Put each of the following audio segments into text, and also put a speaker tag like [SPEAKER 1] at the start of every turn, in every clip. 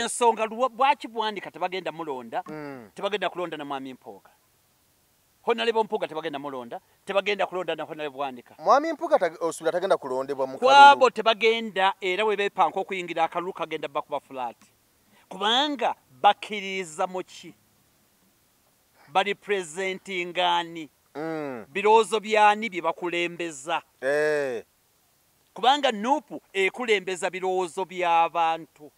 [SPEAKER 1] Ensonga lwaki Bwanika tebagenda mulonda, tebagenda kulonda na Mwami Mpuuga. Honorable Mpuuga tebagenda mulonda, tebagenda kulonda na Honorable Bwanika.
[SPEAKER 2] Mwami Mpuuga osuubira tagenda kulondebwa mu kalulu?
[SPEAKER 1] Kwabo tebagenda, era we beepanka okuyingira akalulu kagenda bakuba flat. Kubanga bakkiririza mu ki? Bali presentingani? Birowoozo byani bye bakulembeza? Kubanga NUP ekulembeza birowoozo by'abantu.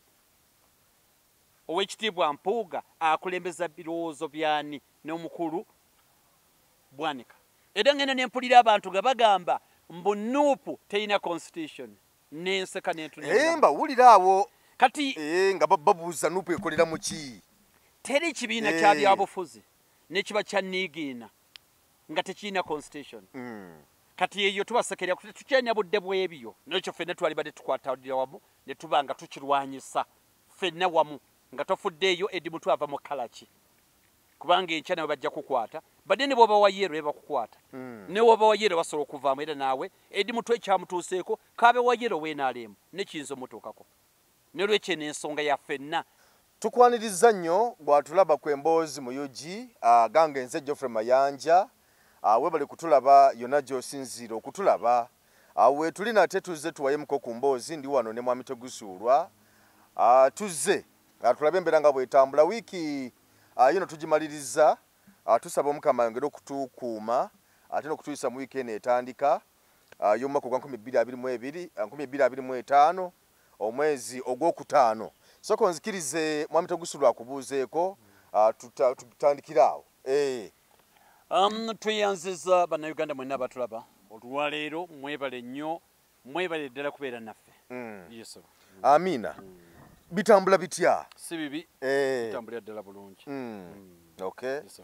[SPEAKER 1] Owekitiibwa Mpuuga akulembeza birowoozo byani n'omukulu Bwanika. Era ngenda ne mpulira abantu nga bagamba mbu NUP terina constitution, n'enseka n'entunula.
[SPEAKER 2] Mbawulira awo.
[SPEAKER 1] Kati
[SPEAKER 2] nga babuuza NUP ekolera mu ki?
[SPEAKER 1] Teri kibiina kya byabufuzi ne kiba kya niigiina nga tekirina constitution. Kati eyo tubasekerera tukyanya budde bw'ebyo. N'ekyo ffenna twalibadde tukwatira wamu ne tuba nga tukirwanyisa ffenna wamu nga tofuddeeyo Eddie Mutwe ava mu kalaki. Kubanga enkya nawe bajja kukwata, badde ne bw'oba wa yero bakukwata. Ne bw'oba wa yero basobola okuvaamu era naawe Eddie Mutwe ekyamutuuseeko kaabe wa yero w'NRM ne kiyinza omutuukako. N'olwekyo eno ensonga ya ffenna.
[SPEAKER 2] Tukwaniriza nnyo bw'atulaba ku Emboozi mu UG, gange nze Geoffrey Mayanja. Webale kutulaba yonna gy'osinziira okutulaba. We tuli nate tuzze tuwayemuko ku mboozi, ndi wano ne Mwami Tegusuulwa. Tuzze tulabe embeera nga bw'etambula. Wiiki yino tugimaliriza, tusaba Omukama ayongere okutukuuma ate n'okutuyisa mu wiiki eno etandika y'omwaka ogwa 2022, 2025, omwezi ogwokutaano. Sooka onzikirize Mwami Tegusuulwa akubuuzeeko, tutandikire awo.
[SPEAKER 1] Tweyanziza Bannayuganda mwenna abatulaba olwaleero, mwebale nnyo, mwebale ddala kubeera naffe. Yes.
[SPEAKER 2] Amiina. Bitambula bitya?
[SPEAKER 1] Si bibi. Bitambulira ddala bulungi.
[SPEAKER 2] Okay.
[SPEAKER 1] Yes.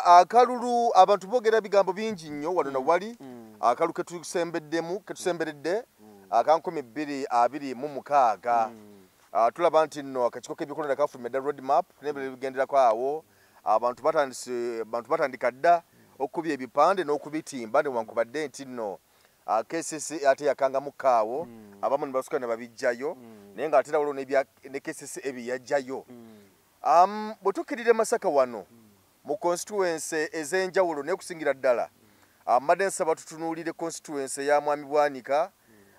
[SPEAKER 2] Akalulu abantu boogera bigambo bingi nnyo wano na wali. Akalulu ketusembeddemu, ketusemberedde aka 2026. Tulaba nti nno akakiiko k'ebyokulonda kafulumya dda road map n'ebirala ebigenderako awo. Abantu batandise, abantu batandika dda okukubya ebipande n'okubitimba newankubadde nti nno KCC ate yakangamuko awo, abamu ne basooka ne babiggyayo, naye ng'ate era waliwo ne KCC ebiyajjayo. Bwe tukkirira e Masaka wano mu constituency ez'enjawulo naye okusingira ddala, mbadde nsaba tutunuulire constituency eya Mwami Bwanika,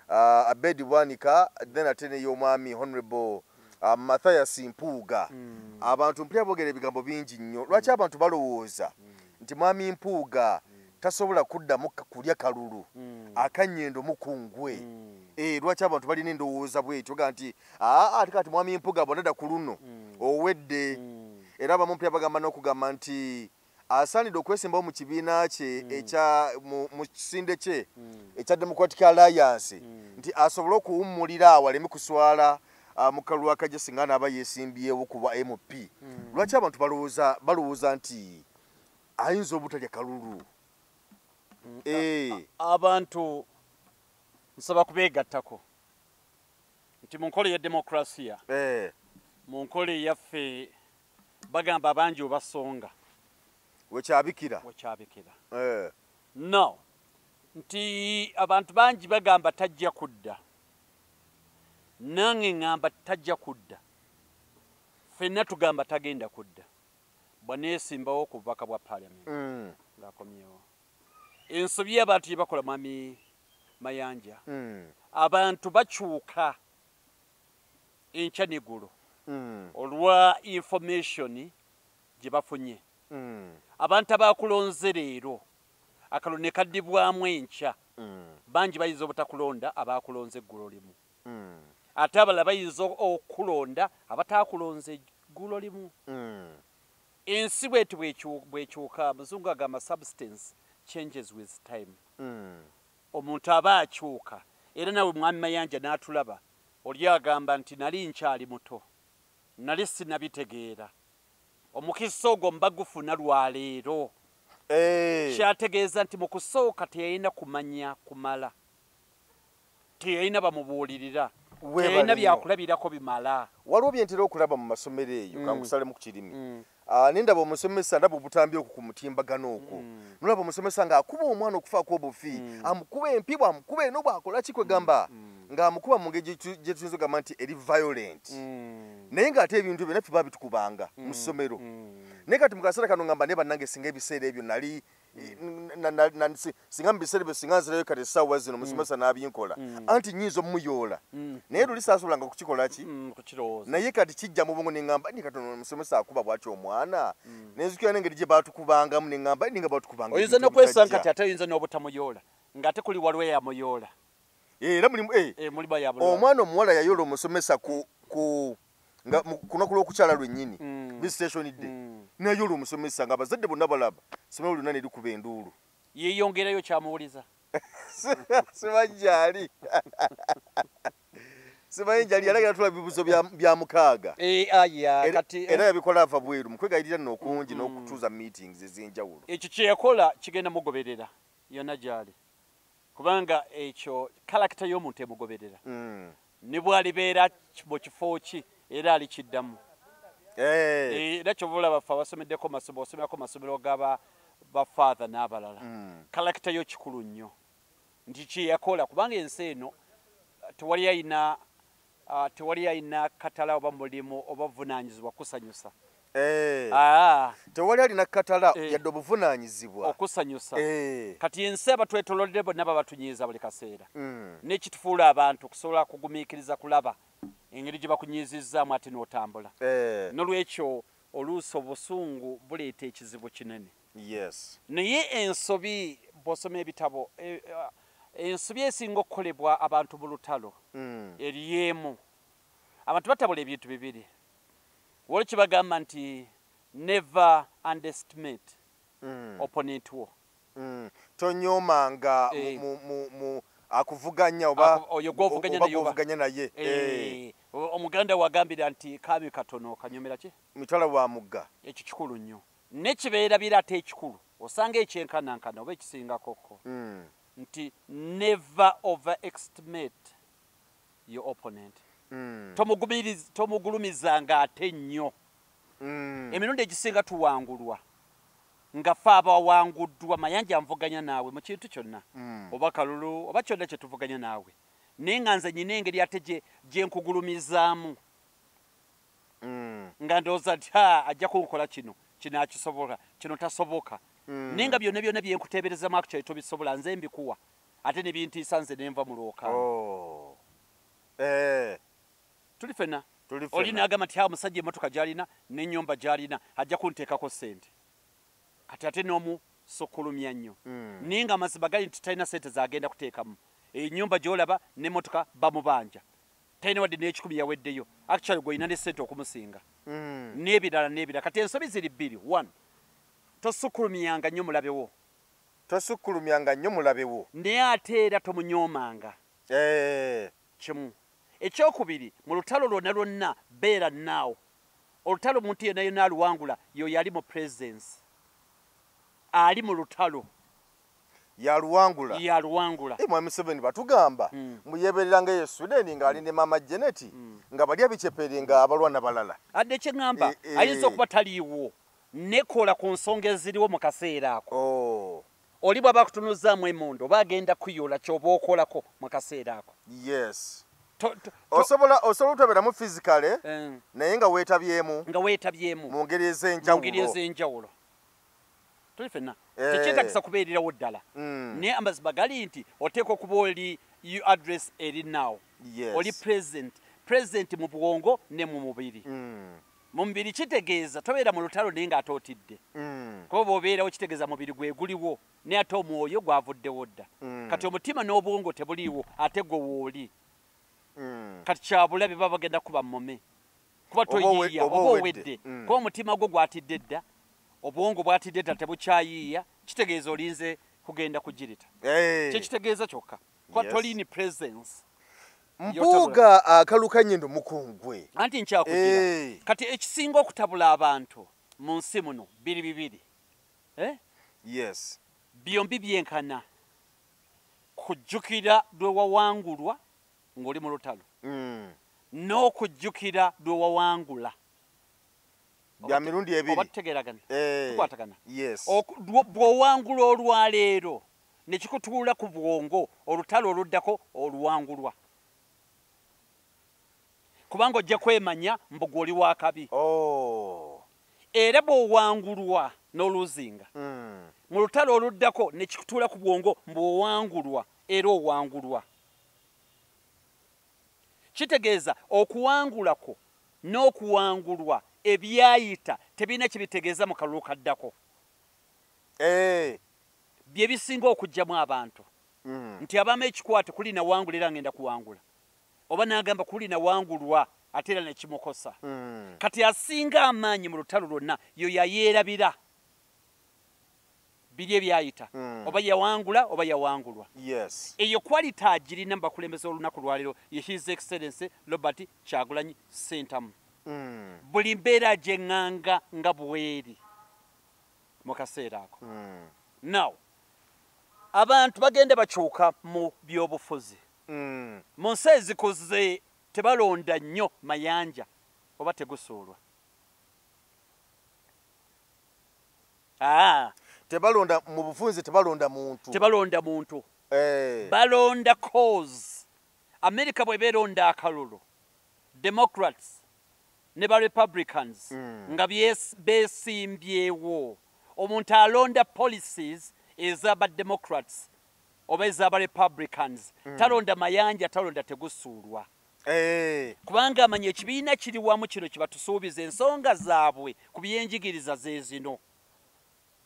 [SPEAKER 2] Abedi Bwanika, then ate n'ey'omwami Honorable Mathias Mpuuga. Abantu mpulira boogera ebigambo bingi nnyo. Lwaki abantu balowooza nti Mwami Mpuuga tasobola kuddamu kulya kalulu akanyendo mukungwe? Lwaki abantu balina endowooza bwetyo ga nti ate kati Mwami Mpuuga bw'anadda ku luno owedde? Era abamu mpulira bagamba n'okugamba nti asaanidde okwesimbawo mu kibiina kye ekya mu kisinde kye ekya Democratic Alliance, nti asobole okuwummulira awo aleme kuswala mu kalulu akajja singa anaaba yeesimbyewo ku bwa MP. Lwaki abantu balowooza nti ayinza obutalya kalulu?
[SPEAKER 1] Abantu nsaba kubeegattako nti mu nkola ya demokrasiya, mu nkola eyaffe bagamba abangi obasonga
[SPEAKER 2] wekyabikira,
[SPEAKER 1] wekyabikira. No nti abantu bangi bagamba tajja kudda, nange ŋŋamba tajja kudda, ffenna tugamba tagenda kudda bwaneesimbawo ku bubaka bwa paalamenti ng'akomyewo. Ensobi y'abantu gye bakola, Mwami Mayanja, abantu bakyuka enkya neggulo olwa information gye bafunye. Abantu abakulonze leero akalulu ne kaddibwamu enkya, bangi bayinza obutakulonda abakulonze eggulo limu, ate abalala bayinza okulonda abataakulonze eggulo limu. Ensi bweti bwekyuka. Muzungu agamba substance changes with time. Omuntu aba akyuka. Era nawe Mwami Mayanja n'atulaba oli agamba nti nali nkyali muto, nali sinabitegeera, omukisa ogwo mba gufuna lwaleero. Kyategeeza nti mu kusooka teyalina kumanya kumala, teyalina bamubuulirira, teyalina byakulabirako bimala.
[SPEAKER 2] Waliwo bye ntera okulaba mu masomero eyo, kankusalemu ku kirimi. Nindaba omusomesa, ndaba obutambi okwo ku mutimbagano okwo, nolaba omusomesa ng'akuba omwana okufaako obufi, amukuba empi, bw'amukuba eno, bw'akola ki, kwegamba Ng'amukuba mu ngeri gye tuyinza okugamba nti eri violent, naye ng'ate ebintu ebyo naffe babitukubanga mu ssomero. Naye kati mu kaseera kano ngamba, naye bannange, singa ebiseera ebyo nali singa mu biseera ebyo, singa nzirayo kati essaawa zino, musomesa n'abinkola, anti nnyinza omuyoola. Naye luli saasobolanga kukikola ki?
[SPEAKER 1] Kukirowooza.
[SPEAKER 2] Naye kati kijja mu bwongo neŋŋamba ni katono omusomesa akuba bw'atyo omwana, nenzijukira n'engeri gye baatukubangamu, neŋŋamba ninga baatukubanga
[SPEAKER 1] Oyinza
[SPEAKER 2] ebintu
[SPEAKER 1] n'okwesanga
[SPEAKER 2] ebitajja.
[SPEAKER 1] kati ate oyinza n'obutamuyoola, ng'ate kuli waliwo eyamuyoola.
[SPEAKER 2] Era mulimu
[SPEAKER 1] Mulimu ayamuyoola.
[SPEAKER 2] Omwana omuwala yayoola omusomesa ku nga ku lunaku lw'okukyala lwennyini, visitation day, nayoola omusomesa nga abazadde bonna balaba, somero lyonna ne likuba enduulu.
[SPEAKER 1] Yeeyongerayo kyamuwuliza.
[SPEAKER 2] Simanyi gyali, simanyi gyali, yalagira tula bibuzo bya 6.
[SPEAKER 1] Aya.
[SPEAKER 2] Era
[SPEAKER 1] Kati
[SPEAKER 2] era yabikola ava bweru mu kwegayirira nno okungi n'okutuuza meetings ez'enjawulo.
[SPEAKER 1] Ekyo kyeyakola kigenda mugoberera yonna gyali, kubanga ekyo character y'omuntu emugoberera. Ne bw'alibeera mu kifo ki, era alikiddamu. Era kyova olaba ffe abasomeddeko masomero, osomerako masomero gaba bafather n'abalala, character yo kikulu nnyo nti kyeyakola, kubanga ensi eno tewali ayina katala oba mulimu oba buvunaanyizibwa kusanyusa.
[SPEAKER 2] Tewali alina katala yadde obuvunaanyizibwa
[SPEAKER 1] okusanyusa. Kati ensi abatwetolodde bonna babatunyiiza buli kaseera, n'ekitufuula abantu okusobola kugumiikiriza kulaba engeri gye bakunyiizizzaamu ate n'otambula. N'olwekyo oluusi obusungu buleeta ekizibu kinene. Naye ensobi, bw'osoma ebitabo, ensobi esinga okukolebwa abantu mu lutalo eriemu. Abantu batabula ebintu bibiri. Waliwo kye bagamba nti never underestimate opponent wo.
[SPEAKER 2] Tonyoomanga mu akuvuganya oba
[SPEAKER 1] Oyo gw'ovuganya
[SPEAKER 2] oba
[SPEAKER 1] naye oba
[SPEAKER 2] gw'ovuganya naye.
[SPEAKER 1] Omuganda wagambira nti kaami katono kanyomera ki?
[SPEAKER 2] Mitala wa mugga.
[SPEAKER 1] Ekyo kikulu nnyo. Nekibeerabira ate ekikulu osanga ekyenkanankana oba ekisingakoko nti never overestimate your opponent. Tomugulumizanga ate nnyo. Emirundi egisinga tuwangulwa nga ffe abawanguddwa. Mayanja nvuganya naawe mu kintu kyonna, oba kalulu oba kyonna kye tuvuganya naawe, naye nga nze nyina engeri ate gye nkugulumizaamu nga ndowooza nti ha, ajja kunkola kino, kino akisobola, kino tasoboka. Naye nga byonna byonna byenkuteeberezamu actually tobisobola, nze mbikuwa ate ne bintiisa, nze nenva mu lwokaano.
[SPEAKER 2] Oh.
[SPEAKER 1] Tuli ffenna.
[SPEAKER 2] Tuli
[SPEAKER 1] Oli
[SPEAKER 2] ffenna.
[SPEAKER 1] n'agamba nti ha, omusajja emmotoka gy'alina n'ennyumba gy'alina ajja kunteekako ssente, kati ate n'omusukkulumya nnyo. Naye nga amazima gali nti talina ssente z'agenda kuteekamu, ennyumba gy'olaba n'emmotoka bamubanja, talina wadde n'ekikumi, yaweddeyo. Actually gw'olina ne ssente okumusinga. N'ebirala n'ebirala. Kati ensobi ziri bbiri. One, tosukkulumyanga nnyo mulabewo.
[SPEAKER 2] Tosukkulumyanga nnyo mulabewo.
[SPEAKER 1] Naye ate era tomunyoomanga. Kimu. Ekyokubiri, mu lutalo lwonna lwonna beera naawo. Olutalo omuntu yenna yenna aluwangula yoyo ali mu presence, ali mu lutalo.
[SPEAKER 2] Yaluwangula.
[SPEAKER 1] Yaluwangula.
[SPEAKER 2] Mwami Museveni batugamba muyebereranga eyo Sweden ng'ali ne Mama Janet, nga bali abicepere nga abalwana balala.
[SPEAKER 1] Adde kyeŋŋamba, ayinza okuba taliiwo, nekola ku nsonga eziriwo mu kaseera ako. Oli bw'aba akutunuzaamu emmundu oba agenda kuyola, ky'oba okolako mu kaseera ako.
[SPEAKER 2] Osobola otobeeramu physically, naye nga weetabyemu.
[SPEAKER 1] Nga weetabyemu.
[SPEAKER 2] Mu ngeri
[SPEAKER 1] Mu ngeri
[SPEAKER 2] ez'enjawulo.
[SPEAKER 1] ez'enjawulo. Tuli ffenna. Tekyetagisa kubeererawo ddala, naye amazima gali nti oteekwa okuba oli you address eri now. Oli present, present mu bwongo ne mu mubiri. Mu mubiri kitegeeza tobeera mu lutalo naye ng'ate otidde. Kuba bw'obeerawo kitegeeza mubiri gwe guliwo, naye ate omwoyo gwavuddewo dda. Kati omutima n'obwongo tebuliiwo, ate gwe wooli. Kati kyabulabe baba bagenda kuba mome, kuba
[SPEAKER 2] Oba
[SPEAKER 1] toyiiya
[SPEAKER 2] oba
[SPEAKER 1] oba
[SPEAKER 2] owedde.
[SPEAKER 1] owedde. Kuba omutima gwo gwatidde dda, obwongo bwatidde dda, tebukyayiiya, kitegeeza olinze kugenda kugirita. Kyekitegeeza kyokka, kuba tolini presence.
[SPEAKER 2] Mpuuga akaluka nnyindo mukungwe.
[SPEAKER 1] Anti nkyakugira. Kati ekisinga okutabula abantu mu nsi muno biri bibiri, eh? Byombi byenkana: kujjukira lwe wawangulwa ng'oli mu lutalo, n'okujjukira lwe wawangula.
[SPEAKER 2] Bya mirundi ebiri.
[SPEAKER 1] Oba tutegeeragana? Tukwatagana?
[SPEAKER 2] Yes.
[SPEAKER 1] Bw'owangula olwaleero ne kikutuula ku bwongo, olutalo oluddako oluwangulwa. Kubanga ojja kwemanya mbu gwe oli wa kabi. Era bw'owangulwa n'oluzinga, mu lutalo oluddako ne kikutuula ku bwongo mbu owangulwa, era owangulwa. Kitegeeza okuwangulako n'okuwangulwa ebyayita tebirina kibitegeeza mu kalulu kaddako. Bye bisinga okuggyamu abantu. Nti abamu ekikwate kuli nawangula era ngenda kuwangula, oba n'agamba kuli nawangulwa ate era ne kimukosa. Kati asinga amaanyi mu lutalo lwonna yo yayeerabira biri ebyayita, oba yawangula oba yawangulwa. Eyo quality agirina mu bakulembeze olunaku lwaleero ye His Excellency Robert Kyagulanyi Ssentamu. Buli mbeera gyeŋŋanga nga bweri mu kaseera ako. Now abantu bagenda bakyuka mu byobufuzi. Mu nsi ezikuze tebalonda nnyo mayanja oba tegusuulwa.
[SPEAKER 2] Tebalonda mu bufunze, tebalonda muntu.
[SPEAKER 1] Tebalonda muntu. Balonda cause. America bwe beeronda akalulu, Democrats ne ba Republicans nga beesimbyewo, omuntu alonda policies ez'aba Democrats oba ez'aba Republicans. Talonda mayanja, talonda tegusuulwa. Kubanga amanya ekibiina kiri wamu kino kibatusuubiza ensonga zaabwe ku byenjigiriza ze zino,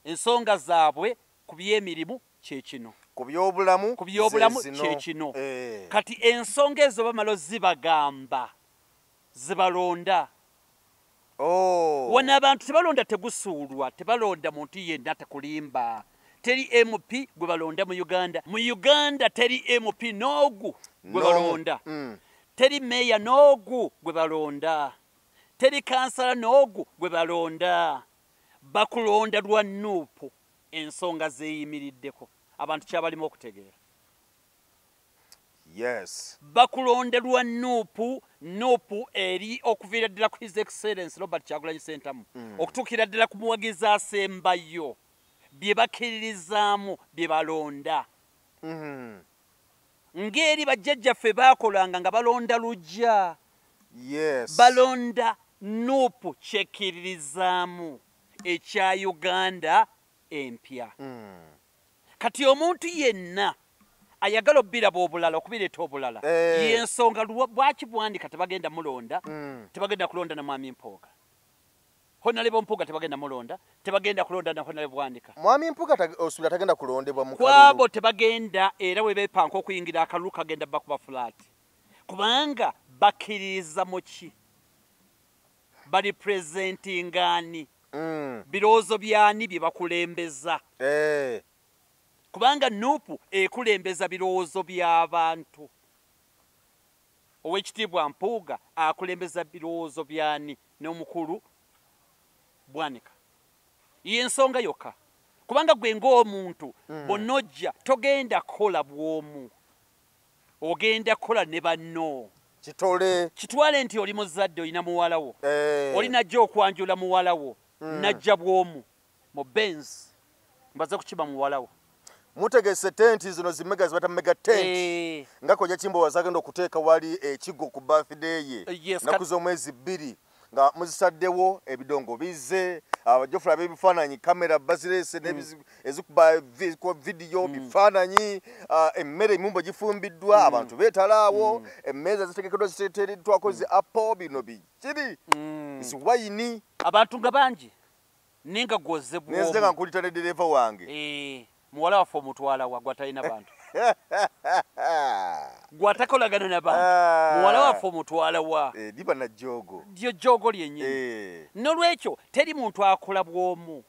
[SPEAKER 1] ensonga zaabwe ku byemirimu kye kino,
[SPEAKER 2] ku byobulamu
[SPEAKER 1] ku byobulamu kye kino. Kati ensonga ezo bamala zibagamba zibalonda. Wano abantu tebalonda tegusuulwa, tebalonda muntu yenna, tekulimba. Teri MP gwe balonda mu Uganda. Mu Uganda teri MP n'ogu gwe balonda. Teri meya n'ogu gwe balonda. Teri kansala n'ogu gwe balonda. Bakulonda lwa NUP ensonga zeeyimiriddeko. Abantu kyabalimu okutegeera. Bakulonda lwa NUP. NUP eri okuviira ddala ku His Excellency Robert Kyagulanyi Ssentamu, okutuukira ddala ku muwagizi asembayo, bye bakkiririzaamu bye balonda. Ng'eri bajjajjaffe baakolanga nga balonda lujja. Balonda NUP kyekkiririzaamu ekya Uganda empya. Kati omuntu yenna ayagala obbiraba obulala, okubireeta obulala, y'ensonga lwaki Bwanika tebagenda mulonda, tebagenda kulonda na Mwami Mpuuga. Honorable Mpuuga tebagenda mulonda, tebagenda kulonda na Honorable Bwanika.
[SPEAKER 2] Mwami Mpuuga osuubira tagenda kulondebwa mu kalulu?
[SPEAKER 1] Kwabo tebagenda, era we beepanka okuyingira akalulu kagenda bakuba flat. Kubanga bakkiririza mu ki? Bali presentingani? Birowoozo byani bye bakulembeza? Kubanga NUP ekulembeza birowoozo by'abantu. Oweekitiibwa Mpuuga akulembeza birowoozo byani n'omukulu Bwanika. Y'ensonga yokka. Kubanga gwe ng'omuntu bw'onojja togenda kukola bw'omu, ogenda kukola ne banno.
[SPEAKER 2] Kitole.
[SPEAKER 1] Kitwale nti oli muzadde, olina muwala wo. Oli najja okwanjula muwala wo, najja bw'omu mu Benz mbaze kukima muwala wo.
[SPEAKER 2] Mutegese tenti zino zimega zibata mega tent. Nga kojja Kimbo wazagenda okuteeka wali ekigo ku birthday ye. Naku z'omwezi 2 nga muzisaddewo ebidongo bizze, abajofula ab'ebifaananyi kamera bazirese ezikuba video bifaananyi, emmere emumbo gifumbiddwa, abantu beetalaawo, emmeeza zitegekeddwa ziteereddwako zi apple, bino bikiri zi wayini,
[SPEAKER 1] abantu nga bangi ninga gwoze bwomu.
[SPEAKER 2] Nenzija nga nkulita ne dereva wange.
[SPEAKER 1] Muwala waffe omutwala wa gwatalina bantu. Gwatakolagana na bantu. Muwala waffe omutwala wa.
[SPEAKER 2] Liba na jjogo.
[SPEAKER 1] Lyo jjogo lyennyini. N'olwekyo teri muntu akola bw'omu.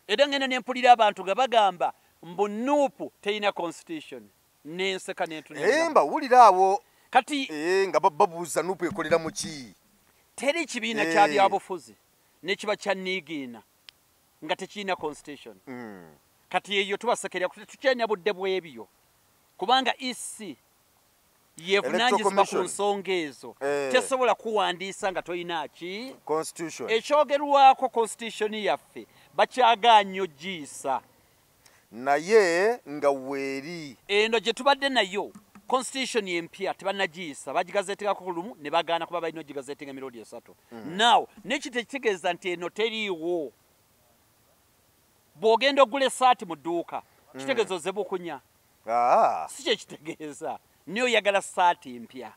[SPEAKER 1] Era ngenda ne mpulira abantu nga bagamba mbu NUP terina constitution. Nenseka nentunula.
[SPEAKER 2] Mbawulira awo.
[SPEAKER 1] Kati
[SPEAKER 2] nga babuuza NUP ekolera mu ki?
[SPEAKER 1] Teri kibiina kya byabufuzi nekiba kya niigiina nga tekirina constitution. Kati eyo tubasekerera tukyalina budde bw'ebyo. Kubanga EC yevunaanyizibwa ku nsonga ezo. Tesobola kuwandiisa nga tolina ki?
[SPEAKER 2] Constitution.
[SPEAKER 1] Ekyogerwako constitution yaffe bakyagaanye ogiyisa.
[SPEAKER 2] Naye nga weeri.
[SPEAKER 1] Eno gye tubadde nayo Constitution empya tebannagiyisa, bagigazeetingako lumu ne bagaana kuba balina ogigazeetinga emirundi 3. Now neki tekitegeeza nti eno teriiwo. Bw'ogenda ogula essaati mu dduuka kitegeeza oze bukunya. Si kyekitegeeza, naye oyagala saati mpya.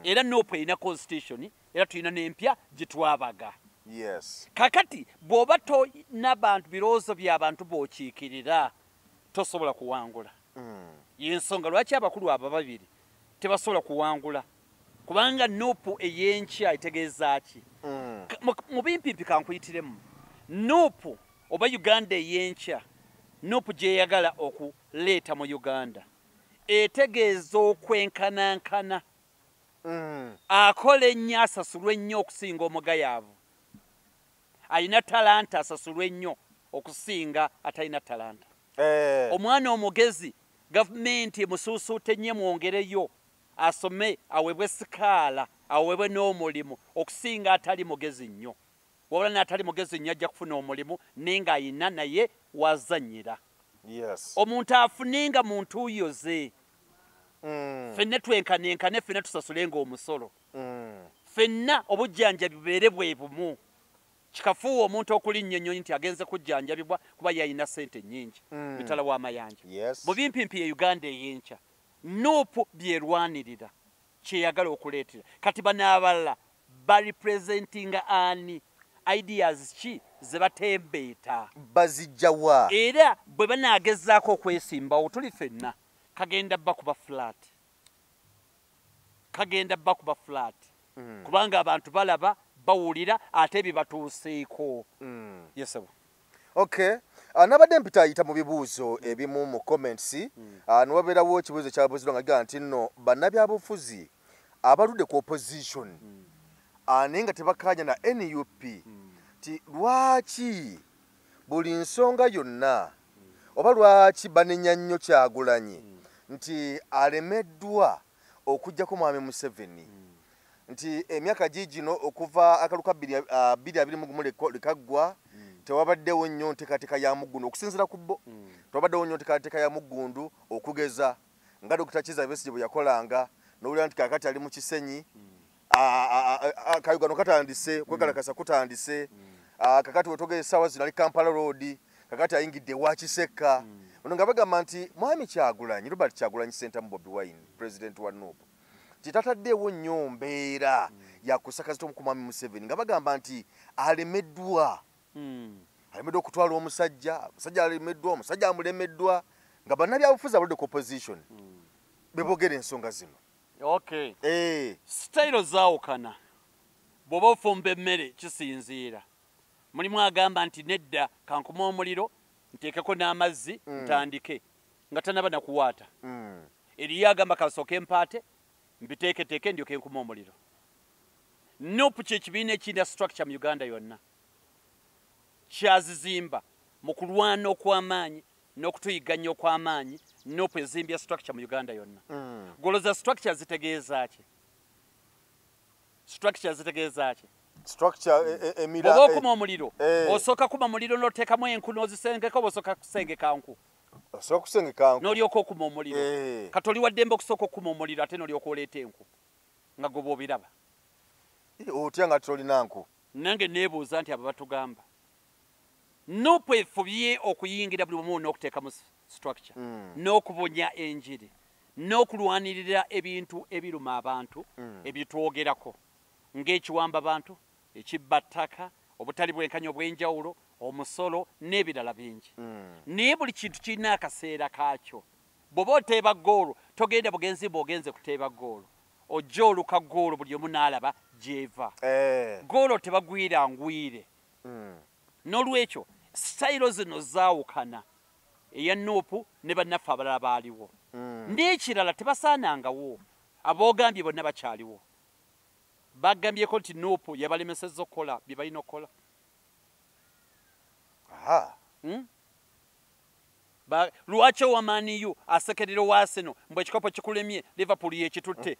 [SPEAKER 1] Era NUP erina constitution, era tulina n'empya gye twabaga.
[SPEAKER 2] Yes.
[SPEAKER 1] Kakati bw'oba tolina bantu birowoozo by'abantu b'okiikirira tosobola kuwangula. Y'ensonga lwaki abakulu abo babiri tebasobola kuwangula, kubanga NUP ey'enkya etegeeza ki? Mu bimpimpi kankuyitiremu. NUP oba Uganda ey'enkya, NUP gy'eyagala okuleeta mu Uganda etegeeza okwenkanankana. Akola ennyo asasulwa ennyo okusinga omugayaavu. Alina talanta asasulwa ennyo okusinga atalina talanta. Omwana omugezi gavumenti emusuusuute nnyo emwongereyo asome aweebwe sikaala aweebwe n'omulimu okusinga atali mugezi nnyo. Wabula n'atali mugezi nnyo ajja kufuna omulimu naye ng'ayina naye wazannyira.
[SPEAKER 2] Yes.
[SPEAKER 1] Omuntu afunenga mu ntuuyo ze. Ffenna twenkanankane, ffenna tusasulenga omusolo. Ffenna obujjanjabi bubeere bwe bumu. Kikafuuwa omuntu okulinnya ennyonyi nti agenze kujjanjabibwa kuba yalina ssente nnyingi. Mitala w'amayanja.
[SPEAKER 2] Yes.
[SPEAKER 1] Mu bimpimpi ye Uganda ey'enkya, NUP byerwanirira kyeyagala okuleetera. Kati bano abalala barepresentinga ani? Ideas ki ze batembeeta?
[SPEAKER 2] Bazijja wa?
[SPEAKER 1] Era bwe banaagezaako okwesimbawo tuli ffenna kagenda bakuba flat. Kagenda bakuba flat. Kubanga abantu balaba, bawulira ate bibatuuseeko. Yes, sir.
[SPEAKER 2] Okay. Nabadde mpitaayita mu bibuuzo ebimu mu comments. Niwabeerawo ekibuuzo ekyabuuziddwa nga kigaa nti nno bannabyabufuzi abaludde ku opposition naye nga tebakkaanya na NUP ti lwaki buli nsonga yonna oba lwaki banenya nnyo Kyagulanyi nti alemeddwa okuggyako Mwami Museveni nti emyaka giigino okuva akaluka 2021 lekaggwa tewabaddewo nnyo nteekateeka ya muggundu okusinziira ku bo. Tewabaddewo nnyo nteekateeka ya muggundu okugeza nga Dr. Kizza Besigye bwe yakolanga n'owulira nti kaakati ali mu Kisenyi, akayugano katandise, kwekalakasa kutandise, kakati wetwogera essaawa zino ali Kampala Road, kakati ayingidde ewa Kisekka. Ono nga bagamba nti Mwami Kyagulanyi, Robert Kyagulanyi Ssentamu Bobi Wine, president wa NUP, nti tataddeewo nnyo mbeera ya kusakazita ku Mwami Museveni, nga bagamba nti alemeddwa. Alemeddwa okutwala omusajja, omusajja alemeddwa, omusajja amulemeddwa, nga bannabyabufuzi abaludde ku opposition beboogera ensonga zino.
[SPEAKER 1] Okay. Sitayiro zaawukana. Bw'oba ofumba emmere kisinziira. Mulimu agamba nti nedda kankuma omuliro nteekeko n'amazzi ntandike nga tannaba na kuwaata. Eriyo agamba kansooke mpaate mbiteeketeeke ndyoke nkume omuliro. NUP kye kibiina ekirina structure mu Uganda yonna. Kyazizimba mu kulwana okw'amaanyi n'okutuyiganya okw'amaanyi. NUP ezimbya structure mu Uganda yonna. Goloza structure zitegeeza ki? Structure zitegeeza ki?
[SPEAKER 2] Structure emira
[SPEAKER 1] Bw'oba okuma omuliro, osooka kuma muliro n'oteekamu enku n'ozisengeka oba osooka kusengeka nku?
[SPEAKER 2] Osooka kusengeka nku.
[SPEAKER 1] N'olyoka okuma omuliro. Kati oli wa ddembe okusooka okuma omuliro ate n'olyoka oleeta enku nga gwe bw'obiraba.
[SPEAKER 2] Otya nga tolina nku?
[SPEAKER 1] Nange neebuuza nti abo batugamba. NUP efubye okuyingira buli omu n'okuteekamu structure, n'okubunya enjiri, n'okulwanirira ebintu ebiruma abantu ebitwogerako ng'ekiwamba bantu, ekibba ttaka, obutali bwenkanya obw'enjawulo, omusolo n'ebirala bingi. Naye buli kintu kirina akaseera kaakyo. Bw'oba oteeba ggoolo, togenda bugenzi bw'ogenze kuteeba ggoolo. Ojja oluka ggoolo buli omu n'alaba gy'eva. Ggoolo tebagwira ngwire. N'olwekyo sitayiro zino zaawukana eya NUP ne bannaffe abalala baaliwo. N'ekirala tebasaanangawo, aboogambye bonna bakyaliwo. Bagambyeko nti NUP yabalemesezza okukola bye balina okukola. Lwaki owa Man U asekerera owa Arsenal mbu ekikopo kikulemye Liverpool yekitutte?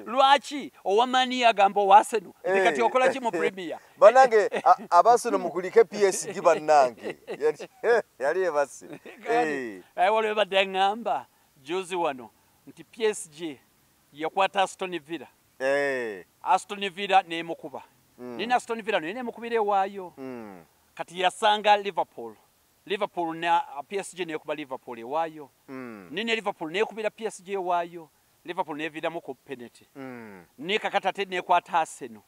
[SPEAKER 1] Lwaki Lwaki owa Man U agamba owa Arsenal nti kati okola ki mu Premier?
[SPEAKER 2] Bannange aba Arsenal mukulike PSG bannange. Yali ebase.
[SPEAKER 1] Waliwo badde ŋŋamba juzi wano nti PSG yakwata Aston Villa. Aston Villa nemukuba. Nina Aston Villa naye nemukubira ewaayo. Kati yasanga Liverpool. Liverpool na PSG nekuba Liverpool ewaayo. Nina Liverpool nekubira PSG ewaayo. Liverpool neviiramu ku penalty. Ne kakati ate nekwata Arsenal.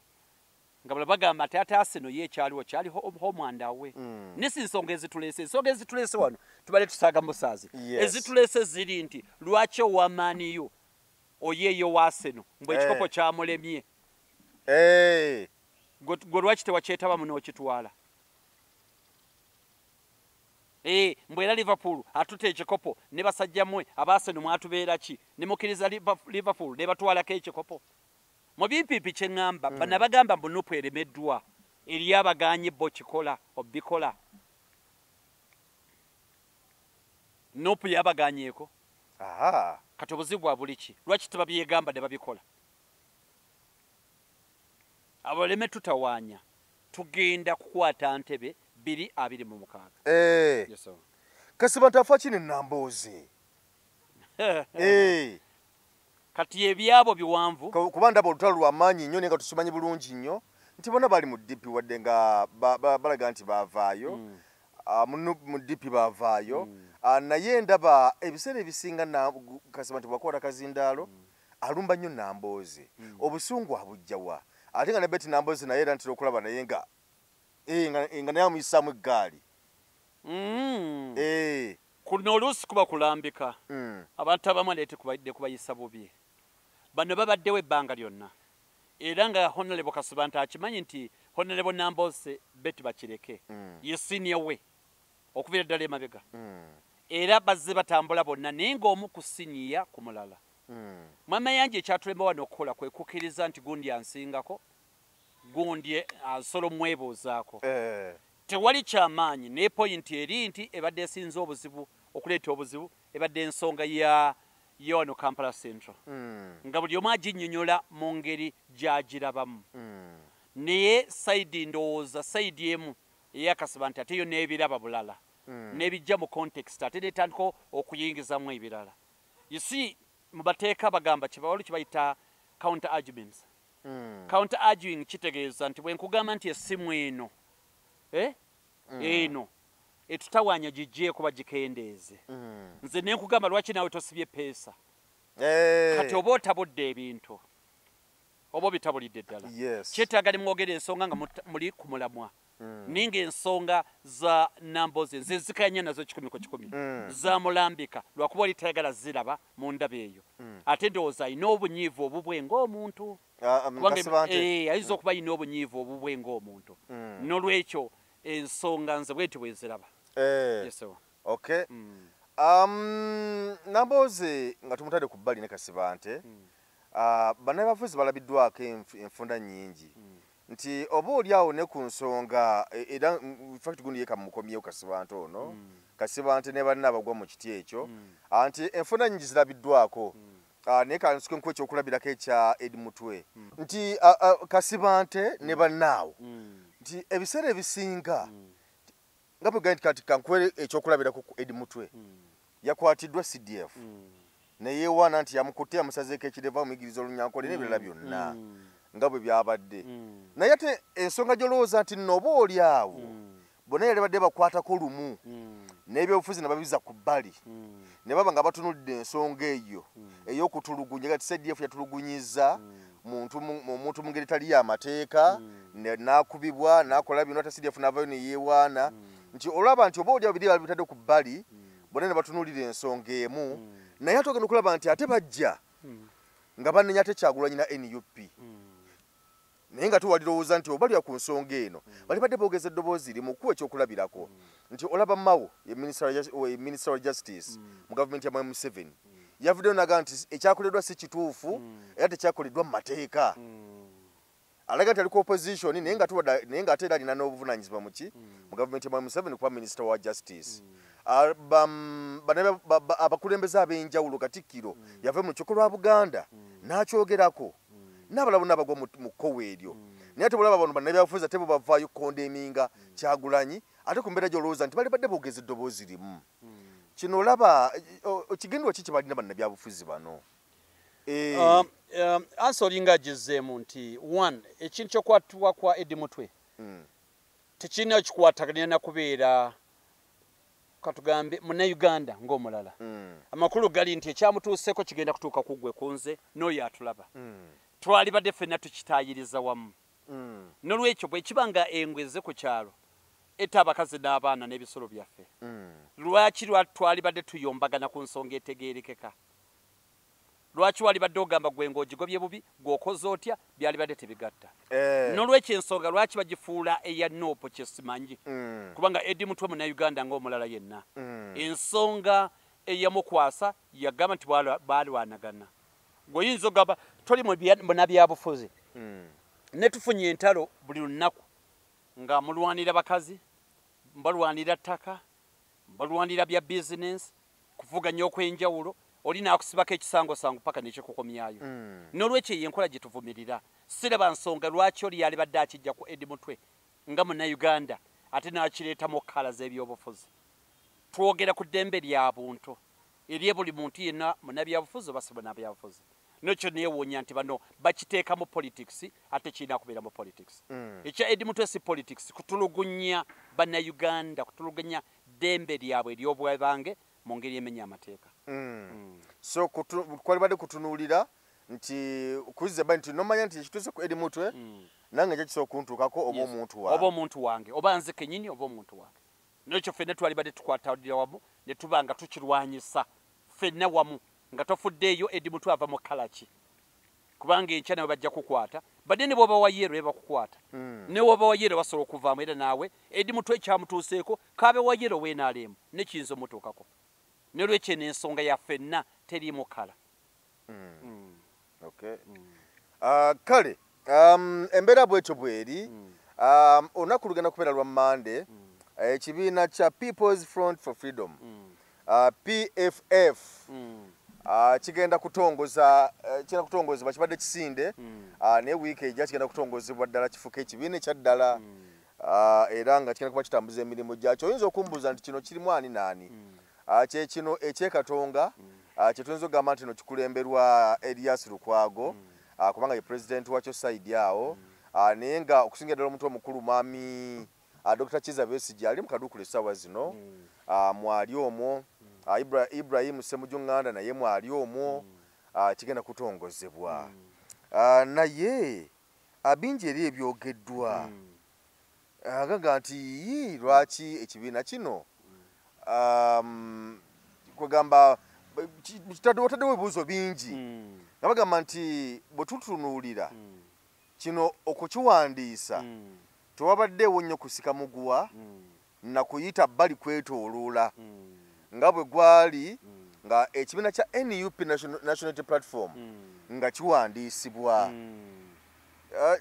[SPEAKER 1] Nga bala bagamba ate ate Arsenal ye ekyaliwo kyali home and away. Nisi ensonga ezituleese, ensonga ezituleese wano tubale tusaaga musaazi. Ezituleese ziri nti lwaki owa Man U oyeeyo wa Arsenal mbwe ekikopo kyamulemye. Gwe lwaki tewakyetabamu n'okitwala? Mbwe era Liverpool atutte ekikopo ne basajja mmwe aba Arsenal mwatubeera ki? Ne mukkiriza Liverpool ne batwalako ekikopo. Mu bimpipi kye ŋŋamba, bano abagamba mbu NUP eremeddwa eri abagaanye bo kikola obikola. NUP yabagaanyeeko. Kati obuzibu bwa buli ki? Lwaki tebabyegamba ne babikola? Abaleme tutawaanya tugenda kukwata ntebe 2026. Yes, sir.
[SPEAKER 2] Kasibante afa ki ne Nambooze?
[SPEAKER 1] Kati ebyabo biwanvu.
[SPEAKER 2] Kuba ndaba olutalo lwa maanyi nnyo naye nga tusimanyi bulungi nnyo nti bonna bali mu DP wadde nga balaga nti baavaayo. Mu DP baavaayo. Naye ndaba ebiseera ebisinga Kasibante bw'akwata kazindaalo alumba nnyo Nambooze. Obusungu abujja wa? Ate nga ne Betty Nambooze naye era ntera okulaba naye nga nga naye amuyisaamu eggaali.
[SPEAKER 1] Kuno oluusi kuba kulambika. Abantu abamu aleete kubayisa bubi. Bano babaddewo ebbanga lyonna. Era nga Honorable Kasibante akimanyi nti Honorable Nambooze Betty Bakireke ye senior we okuviira ddala emabega. Era bazze batambula bonna naye ng'omu ku senior ku mulala. Mwama yange ekyatulema wano okukola kwe kukkiriza nti gundi ansingako, gundi asobola omwebuuzaako. Tewali kyamaanyi naye point eri nti ebadde esinza obuzibu okuleeta obuzibu ebadde ensonga ya wano Kampala Central. Nga buli omu aginnyonnyola mu ngeri gy'agirabamu. Naye side ndowooza side emu eya Kasibante ate yo n'ebiraba bulala. N'ebijja mu context ate n'etandika okuyingizamu ebirala. You see, mu bateeka bagamba waliwo kye bayita counter arguments. Counter arguing kitegeeza nti bwe nkugamba nti essimu eno eno etutawaanya giggyeko bagikendeeze. Nze ne nkugamba lwaki naawe tosibye peesa. Kati oba otabudde ebintu oba obitabulidde ddala. Kyetaaga ne mwogera ensonga nga muli ku mulamwa. Ninga ensonga za Nambooze nze zikanya nazo 100 ku 100. Zamulambika lwakuba oli tayagala ziraba mu ndaba eyo. Ate ndowooza alina obunyiivu obubwe ng'omuntu. Ayinza okuba alina obunyiivu obubwe ng'omuntu. N'olwekyo ensonga nze bwetyo bwe nziraba. Yes,
[SPEAKER 2] okay. Nambooze nga tumutadde ku bbali ne Kasibante, bannabyabufuzi balabiddwako enfunda nnyingi. Nti oba oli awo ne ku nsonga era in fact gundi ye kamukomyewo Kasibante ono. Kasibante ne banne abagwa mu kiti ekyo. Nti enfunda nnyingi zirabiddwako. Naye kansuke nkuwe ekyokulabirako ekya Ed Mutwe. Nti Kasibante ne bannaawo. Nti ebiseera ebisinga nga bwe gamba nti kati kankuwe ekyokulabirako ku Ed Mutwe. Yakwatiddwa CDF. Ne yeewaana nti yamukutte yamusazeeko ekirevu amuyigiriza olunyankole n'ebirala byonna. Nga bwe byabadde. Naye ate ensonga gy'olowooza nti nno oba oli awo bonna yali badde bakwatako lumu n'ebyobufuzi ne babiza ku bbali ne baba nga batunulidde ensonga eyo ey'okutulugunya kati CDF yatulugunyizza omuntu mu ngeri etali y'amateeka n'akubibwa n'akola bino ate CDF n'avaayo ne yeewaana nti olaba nti oba oli awo biri babitadde ku bbali bonna ne batunuulira ensonga emu naye ate ogenda okulaba nti ate bajja nga banenya ate Kyagulanyi na NUP. Naye nga tuwalirowooza nti oba ku nsonga eno bali badde boogeza eddoboozi limu kuwa ekyokulabirako nti olaba Mao ye Minister wa Justice mu gavumenti ya Museveni yavuddeyo n'agamba nti ekyakoleddwa si kituufu era tekyakoleddwa mu mateeka. Alaga nti ali ku opposition naye nga ate era alina n'obuvunaanyizibwa mu ki mu gavumenti ya Museveni kuba Minister wa Justice. Abakulembeze ab'enjawulo Katikkiro yava mu lukiiko lwa Buganda n'akyogerako. N'abalala bonna bagwa mu kkowe eryo. Naye ate bw'olaba bano bannabyabufuzi ate bo bavaayo condemninga Kyagulanyi, ate ku mbeera gy'olowooza nti bali badde boogeza eddoboozi limu. Kino olaba ekigendererwa ki kye balina bannabyabufuzi bano?
[SPEAKER 1] Answer olinga agizzeemu nti one, ekintu ky'okwatibwa kwa Eddie Mutwe tekirina kikwatagana na kubeera katugambe munnayuganda ng'omulala. Amakulu gali nti ekyamutuuseeko kigenda kutuuka ku ggwe, ku nze n'oyo atulaba. Twalibadde ffenna tukitaayiriza wamu. N'olwekyo bwe kiba nga engwe ku kyalo etta abakazi n'abaana n'ebisolo byaffe, lwaki twalibadde tuyombagana ku nsonga etegeerekeka? Lwaki walibadde ogamba gwe ng'ogigobye bubi, gw'okoze otya? Byalibadde tebigatta. N'olwekyo ensonga lwaki bagifuula eya NUP kyesimanyi, kubanga Eddie Mutwe munnayuganda ng'omulala yenna. Ensonga eyamukwasa yagamba nti baalwanagana. Gweoyinza ogamba toli munabyabufuzi, ne tufunye entalo buli lunaku nga mulwanira bakazi, balwanira ttaka, balwanira bya bizinensi, kuvuganya okw'enjawulo, oli naakusibako ekisangosango paka nekikukomyayo. N'olwekyo eyo enkola gye tuvumirira. Siraba nsonga lwaki oli yalibadde akijja ku Eddie Mutwe nga munnayuganda ate n'akireetamu kkala z'ebyobufuzi. Twogera ku ddembe lya buntu eri buli muntu yenna, munnabyabufuzi oba si munnabyabufuzi. Nekyo neewuunya nti bano bakiteekamu politics, ate kirina kubeera mu politics. Ekya Eddie Mutwe si politics, kutulugunya bannayuganda, kutulugunya ddembe lyabwe ery'obwebange mu ngeri emenya amateeka.
[SPEAKER 2] So kwalibadde kutunuulira nti kuzza bali nti nomanya nti ekituuse ku Eddie Mutwe nange nja kisobola okuntuukako oba omuntu wange.
[SPEAKER 1] Oba omuntu wange, oba nze kennyini oba omuntu wange. Nekyo ffenna twalibadde tukwatira wamu ne tuba nga tukirwanyisa ffenna wamu, nga tofuddeeyo Eddie Mutwe ava mu kkala ki, kubanga enkya nawe bajja kukwata. Badde ne bw'oba wa yellow bakukwata, ne bw'oba wa yellow basobola okuvaamu era naawe Eddie Mutwe ekyamutuuseeko kaabe wa yellow weenaalemu nekiyinza omutuukako. N'olwekyo eno ensonga ya ffenna teriimu kkala.
[SPEAKER 2] Okay. Kale embeera bwetyo bweri. Olunaku lugenda kubeera lwa Mmande. Ekibiina kya People's Front for Freedom, PFF, kigenda kutongoza, kigenda kutongozebwa. Kibadde kisinde, naye wiiki ejja kigenda kutongozebwa ddala kifuuke ekibiina ekya ddala, era nga kigenda kuba kitambuza emirimu gyakyo. Oyinza okumbuuza nti kino kirimu ani naani? Kye kino ekyekatonga, kye tuyinza okugamba nti no kikulemberwa Erias Lukwago, kubanga ye pulezidenti wakyo side awo, naye nga okusingira ddala omuntu omukulu mwami Dr. Kizza Besigye ali mu kaduukulu essaawa zino, mwali omwo. Ibrahim Ssemujju Nganda naye mwali omwo. Kigenda kutongozebwa. Naye bingi eri ebyogeddwa agaga nti yii, lwaki ekibiina kino, kwegamba wataddewo ebibuuzo bingi nga bagamba nti bwe tutunuulira kino okukiwandiisa tewabaddeewo nnyo kusika muguwa na kuyita bbali kwetooloola nga bwe gwali nga ekibiina kya NUP, National Unity Platform, nga kiwandiisibwa.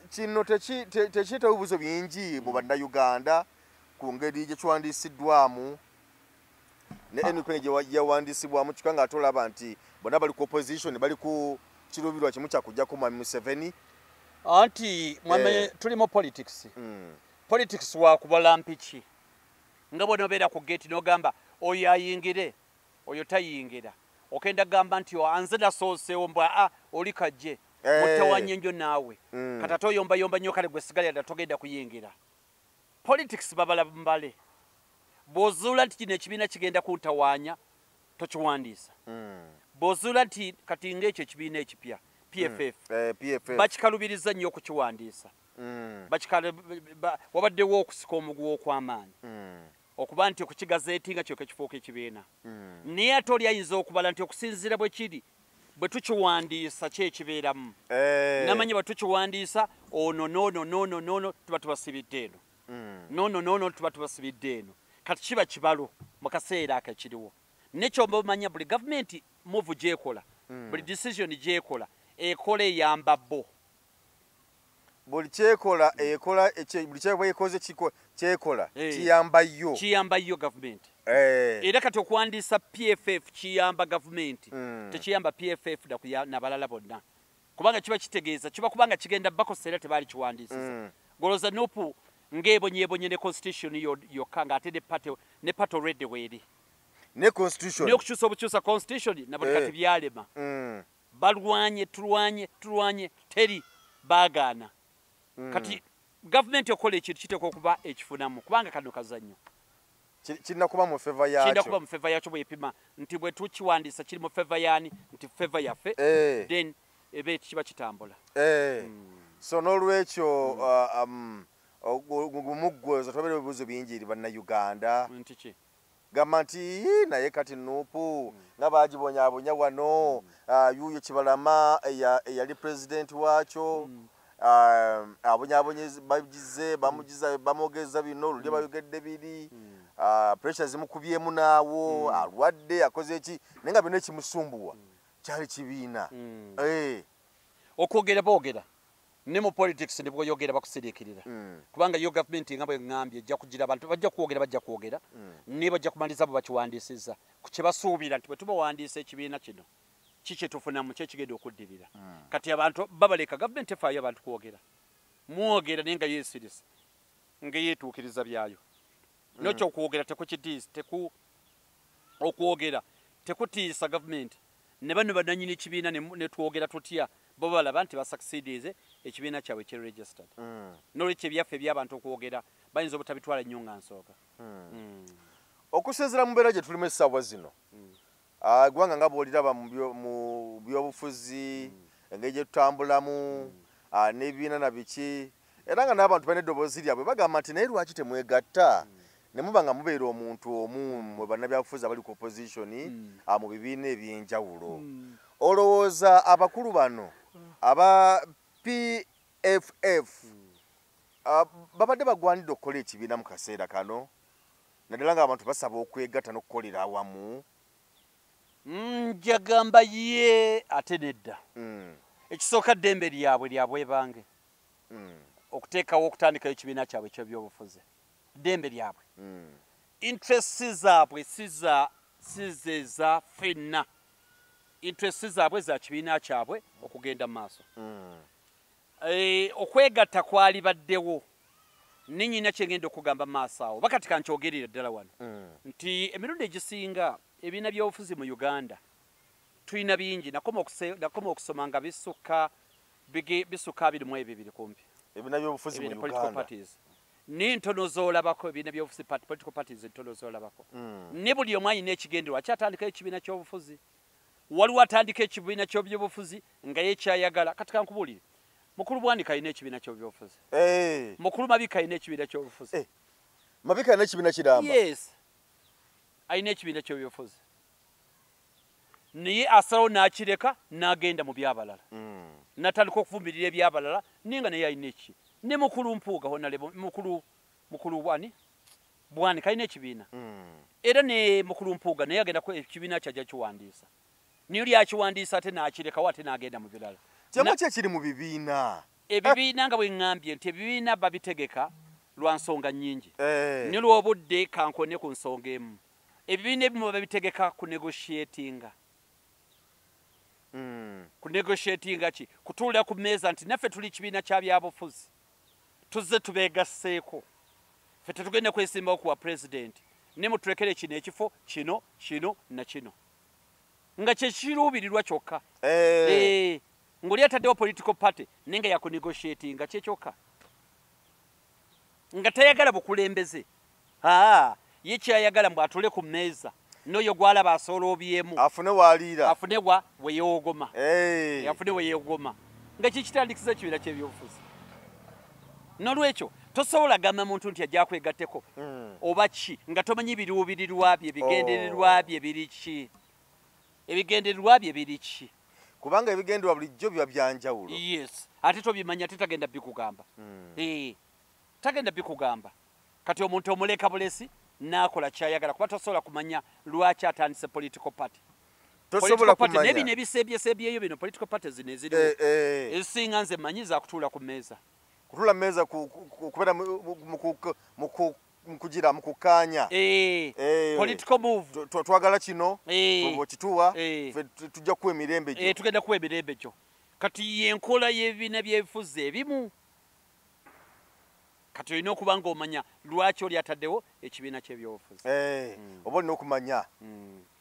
[SPEAKER 2] Kino tekireetawo ebibuuzo bingi mu bannayuganda ku ngeri gye kiwandiisiddwamu ne NUP gye yawandiisibwamu, kyokka nga ate olaba nti bonna bali ku opposition, bali ku kiruubirwa kimu kya kuggyako Mwami Museveni?
[SPEAKER 1] Anti mwame tuli mu politics. Politics wakubala mpiki, nga bw'onobeera ku gate n'ogamba oyo ayingire, oyo tayingira, okenda gamba nti anze nasooseewo, mbwa a oli kajje mutawanye nnyo naawe. Kati ate oyombayomba nnyo, kale gwe sigalira ddala togenda kuyingira. Politics babala mbale. Bw'ozuula nti kino ekibiina kigenda kuntawaanya, tokiwandiisa. Bw'ozuula nti kati ng'ekyo ekibiina ekipya PFF,
[SPEAKER 2] PFF.
[SPEAKER 1] bakikalubiriza nnyo okukiwandiisa. Wabaddewo okusika omuguwa okw'amaanyi okuba nti okukigazeeti nga kyokka kifuuka ekibiina. Naye ate oli ayinza okubala nti okusinziira bwe kiri, bwe tukiwandiisa ki ekibeeramu, namanyi bwe tukiwandiisa ono noono noono noono tuba tubasibidde eno, noono noono tuba tubasibidde eno. Kati kiba kibalo mu kaseera ako ekiriwo. Nekyomba omanya buli gavumenti move gyekola, buli decision gyekola, ekola eyamba bo.
[SPEAKER 2] Buli kyekola ekola buli kyeba ekoze kyekola kiyamba yo.
[SPEAKER 1] Kiyamba yo gavumenti. Era kati okuwandiisa PFF kiyamba gavumenti, tekiyamba PFF nabalala bonna, Kubanga kiba kitegeeza kiba kubanga kigenda bakosa era tebaali kiwandiisiza. Goloza NUP ng'ebonyeebonye ne constitution yokka ng'ate ne party already weeri.
[SPEAKER 2] Ne constitution.
[SPEAKER 1] Ne okukyusa obukyusa constitution na buli kati byalema. Balwanye tulwanye teri baagaana. Kati gavumenti okola ekintu kiteekwa okuba ekifunamu kubanga kano kazannyo.
[SPEAKER 2] Kirina kuba mu favor yakyo.
[SPEAKER 1] Kirina kuba mu favor yakyo bwepima nti bwe tukiwandiisa kiri mu favor yaani nti favor yaffe. Then ebe kiba kitambula.
[SPEAKER 2] So n'olwekyo gumuggwezo twabere ebibuuzo bingi eri bannayuganda.
[SPEAKER 1] Nti ki?
[SPEAKER 2] Gamba nti naye kati NUP nga baagibonyaabonya wano, yuuyo Kibalama eyali pulezidenti waakyo, abonyaabonye bagize bamugiza bamwogeza bino luli bayogedde biri, pressure zimukubyemu naawo, alwadde akoze ki, naye nga byonna ekimusumbuwa kyali kibiina.
[SPEAKER 1] Okwogera boogera ne mu politics ne bw'oyogera bakusiriikirira. Kubanga yo gavumenti nga bwe ŋŋambye ejja kugira abantu bajja kwogera ne bajja kumaliriza bo bakiwandiisizza ku kye basuubira nti bwe tubawandiisa ekibiina kino kiki tufunamu kye kigenda okuddirira. Kati abantu babaleka gavumenti efaayo abantu kwogera. Mwogera naye nga yeesirisa nga yeetuukiriza byayo. N'ekyo okwogera tekukitiisa okwogera tekutiisa gavumenti. Ne bano bannannyini kibiina ne twogera tutya bo balaba nti basucceedize ekibiina kyabwe kiri registered. N'olwekyo ebyaffe eby'abantu okwogera bayinza obutabitwala nnyo nga nsonga.
[SPEAKER 2] Okusinziira mu mbeera gye tulimu essaawa zino, eggwanga nga bw'oliraba mu byobufuzi, engeri gye tutambulamu, n'ebibiina na biki, era nga n'abantu balina eddoboozi lyabwe bagamba nti naye lwaki temwegatta ne muba nga mubeera omuntu omu mwe bannabyabufuzi abali ku opposition mu bibiina eby'enjawulo. Olowooza abakulu bano aba PFF babadde bagwanidde okukola ekibiina mu kaseera kano, naddala ng'abantu basaba okwegatta n'okukolera awamu?
[SPEAKER 1] Njagamba ye ate nedda. Ekisooka ddembe lyabwe lya bwebange okuteekawo okutandikayo ekibiina kyabwe eky'ebyobufuzi. Ddembe lyabwe. Interests zaabwe si za ffenna. Interests zaabwe za kibiina kyabwe okugenda mu maaso. Okwegatta kwali baddewo ninnyina kye ngenda okugamba mu maaso awo bakati kankyogerere ddala wano nti emirundi egisinga ebibiina by'obufuzi mu Uganda tulina bingi. Nakoma okusoma nga bisukka 22 kumpi
[SPEAKER 2] ebibiina by'obufuzi mu Uganda
[SPEAKER 1] n'entono z'olabako ebibiina by'obufuzi political parties entono z'olabako ne buli omu alina ekigendererwa akyatandikayo ekibiina ky'obufuzi. Waliwo atandika ekibiina ky'ebyobufuzi nga ye kyayagala. Kati kankubuulire, Mukulu Bwanika alina ekibiina ky'ebyobufuzi. Mukulu Mabika alina ekibiina ky'obufuzi.
[SPEAKER 2] Mabika alina ekibiina kiramba?
[SPEAKER 1] Yes, alina ekibiina ky'ebyobufuzi naye asalawo n'akireka n'agenda mu by'abalala n'atandika okuvumirira ebyabalala naye nga naye alina eki. Ne Mukulu Mpuuga Mukulu Bwanika alina ekibiina era ne Mukulu Mpuuga naye agenda ekibiina kyajja kiwandiisa niyo lyakiwandiisa ate n'akirekawo ate n'agenda mu birala.
[SPEAKER 2] Kyama ki ekiri mu bibiina?
[SPEAKER 1] Ebibiina nga bwe ŋŋambye nti ebibiina babitegeka lwa nsonga nnyingi. Ne lw'obudde kankone ku nsonga emu. Ebibiina ebimu babitegeka ku negotiatinga. Ku negotiatinga ki? Kutuula ku mmeeza nti naffe tuli kibiina kya byabufuzi. Tuzze tubeegasseeko. Ffe tetugenda kwesimbawo kuwa pulezidenti. Ne mutulekere kino ekifo kino kino na kino. Nga kye kiruubirirwa kyokka. Ng'oli ataddewo political party naye nga yakunegotiatinga kye kyokka. Nga tayagala bukulembeze. Ye kyayagala mbu atule ku mmeeza n'oyo gw'alaba asooloobyemu.
[SPEAKER 2] Afune w'aliira.
[SPEAKER 1] Afune we yeewogoma. Afune we yeewogoma. Nga kikitandikiza ekibiina ky'ebyobufuzi. N'olwekyo tosobola gamba muntu nti ajja kwegatteko oba ki nga tomanyi biruubirirwa bye bigendererwa bye biri ki. Ebigendererwa bye biri ki.
[SPEAKER 2] Kubanga ebigendererwa bulijjo biba bya njawulo.
[SPEAKER 1] Yes, ate tobimanya ate tagenda bikugamba. Tagenda bikugamba. Kati omuntu omuleka bulesi n'akola ky'ayagala kuba tosobola kumanya lwaki atandise political party.
[SPEAKER 2] Tosobola kumanya.
[SPEAKER 1] Naye bino ebisebyesebyeyo bino political parties zino eziriwo. Ezisinga nze mmanyi za kutuula ku mmeeza.
[SPEAKER 2] Kutuula mmeeza kubeera mukugira mukukkaanya.
[SPEAKER 1] Political move.
[SPEAKER 2] Twagala kino, okituwa, tujja kuwa emirembe gyo.
[SPEAKER 1] Tugenda kuwa emirembe gyo. Kati yenkola y'ebibiina by'ebifuzi ebimu. Kati olina okuba ng'omanya lwaki oli ataddewo ekibiina ky'ebyobufuzi.
[SPEAKER 2] Oba olina okumanya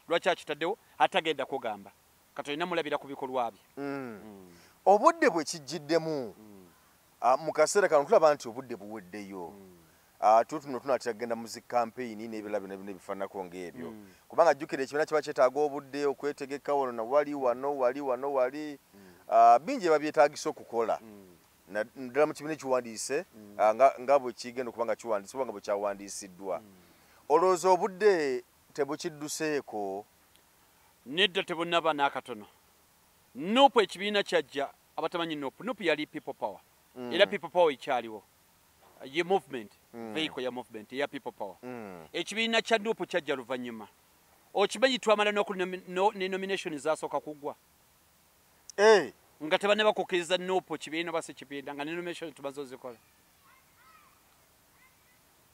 [SPEAKER 1] lwaki akitaddewo atagenda kugamba. Kati olina mulabira ku bikolwa bye.
[SPEAKER 2] Obudde bwe kijjiddemu mu kaseera kano tulaba nti obudde buweddeyo. Tutuno tunatera kugenda mu zi campaign n'ebirala byonna byonna ebifaananako ng'ebyo. Kubanga jjukira ekibiina kiba kyetaaga obudde okwetegeka wano na wali wano wali wano wali. Bingi ebiba byetaagisa okukola. Naddala mu kibiina ekiwandiise nga bwe kigenda okuba nga kiwandiise oba nga bwe kyawandiisiddwa. Olowooza obudde tebukidduseeko?
[SPEAKER 1] Nedda, tebunnaba n'akatono. NUP ekibiina kyajja, abatamanyi NUP, NUP yali People Power. Era People Power ekyaliwo. Ye movement, vehicle ya movement eya People Power. Ekibiina kya NUP kyajja luvannyuma. Okimanyi twamala ne nomination zasooka kuggwa. Nga tebannaba kukkiriza NUP kibiina oba si kibiina, nga ne nomination tumaze ozikola.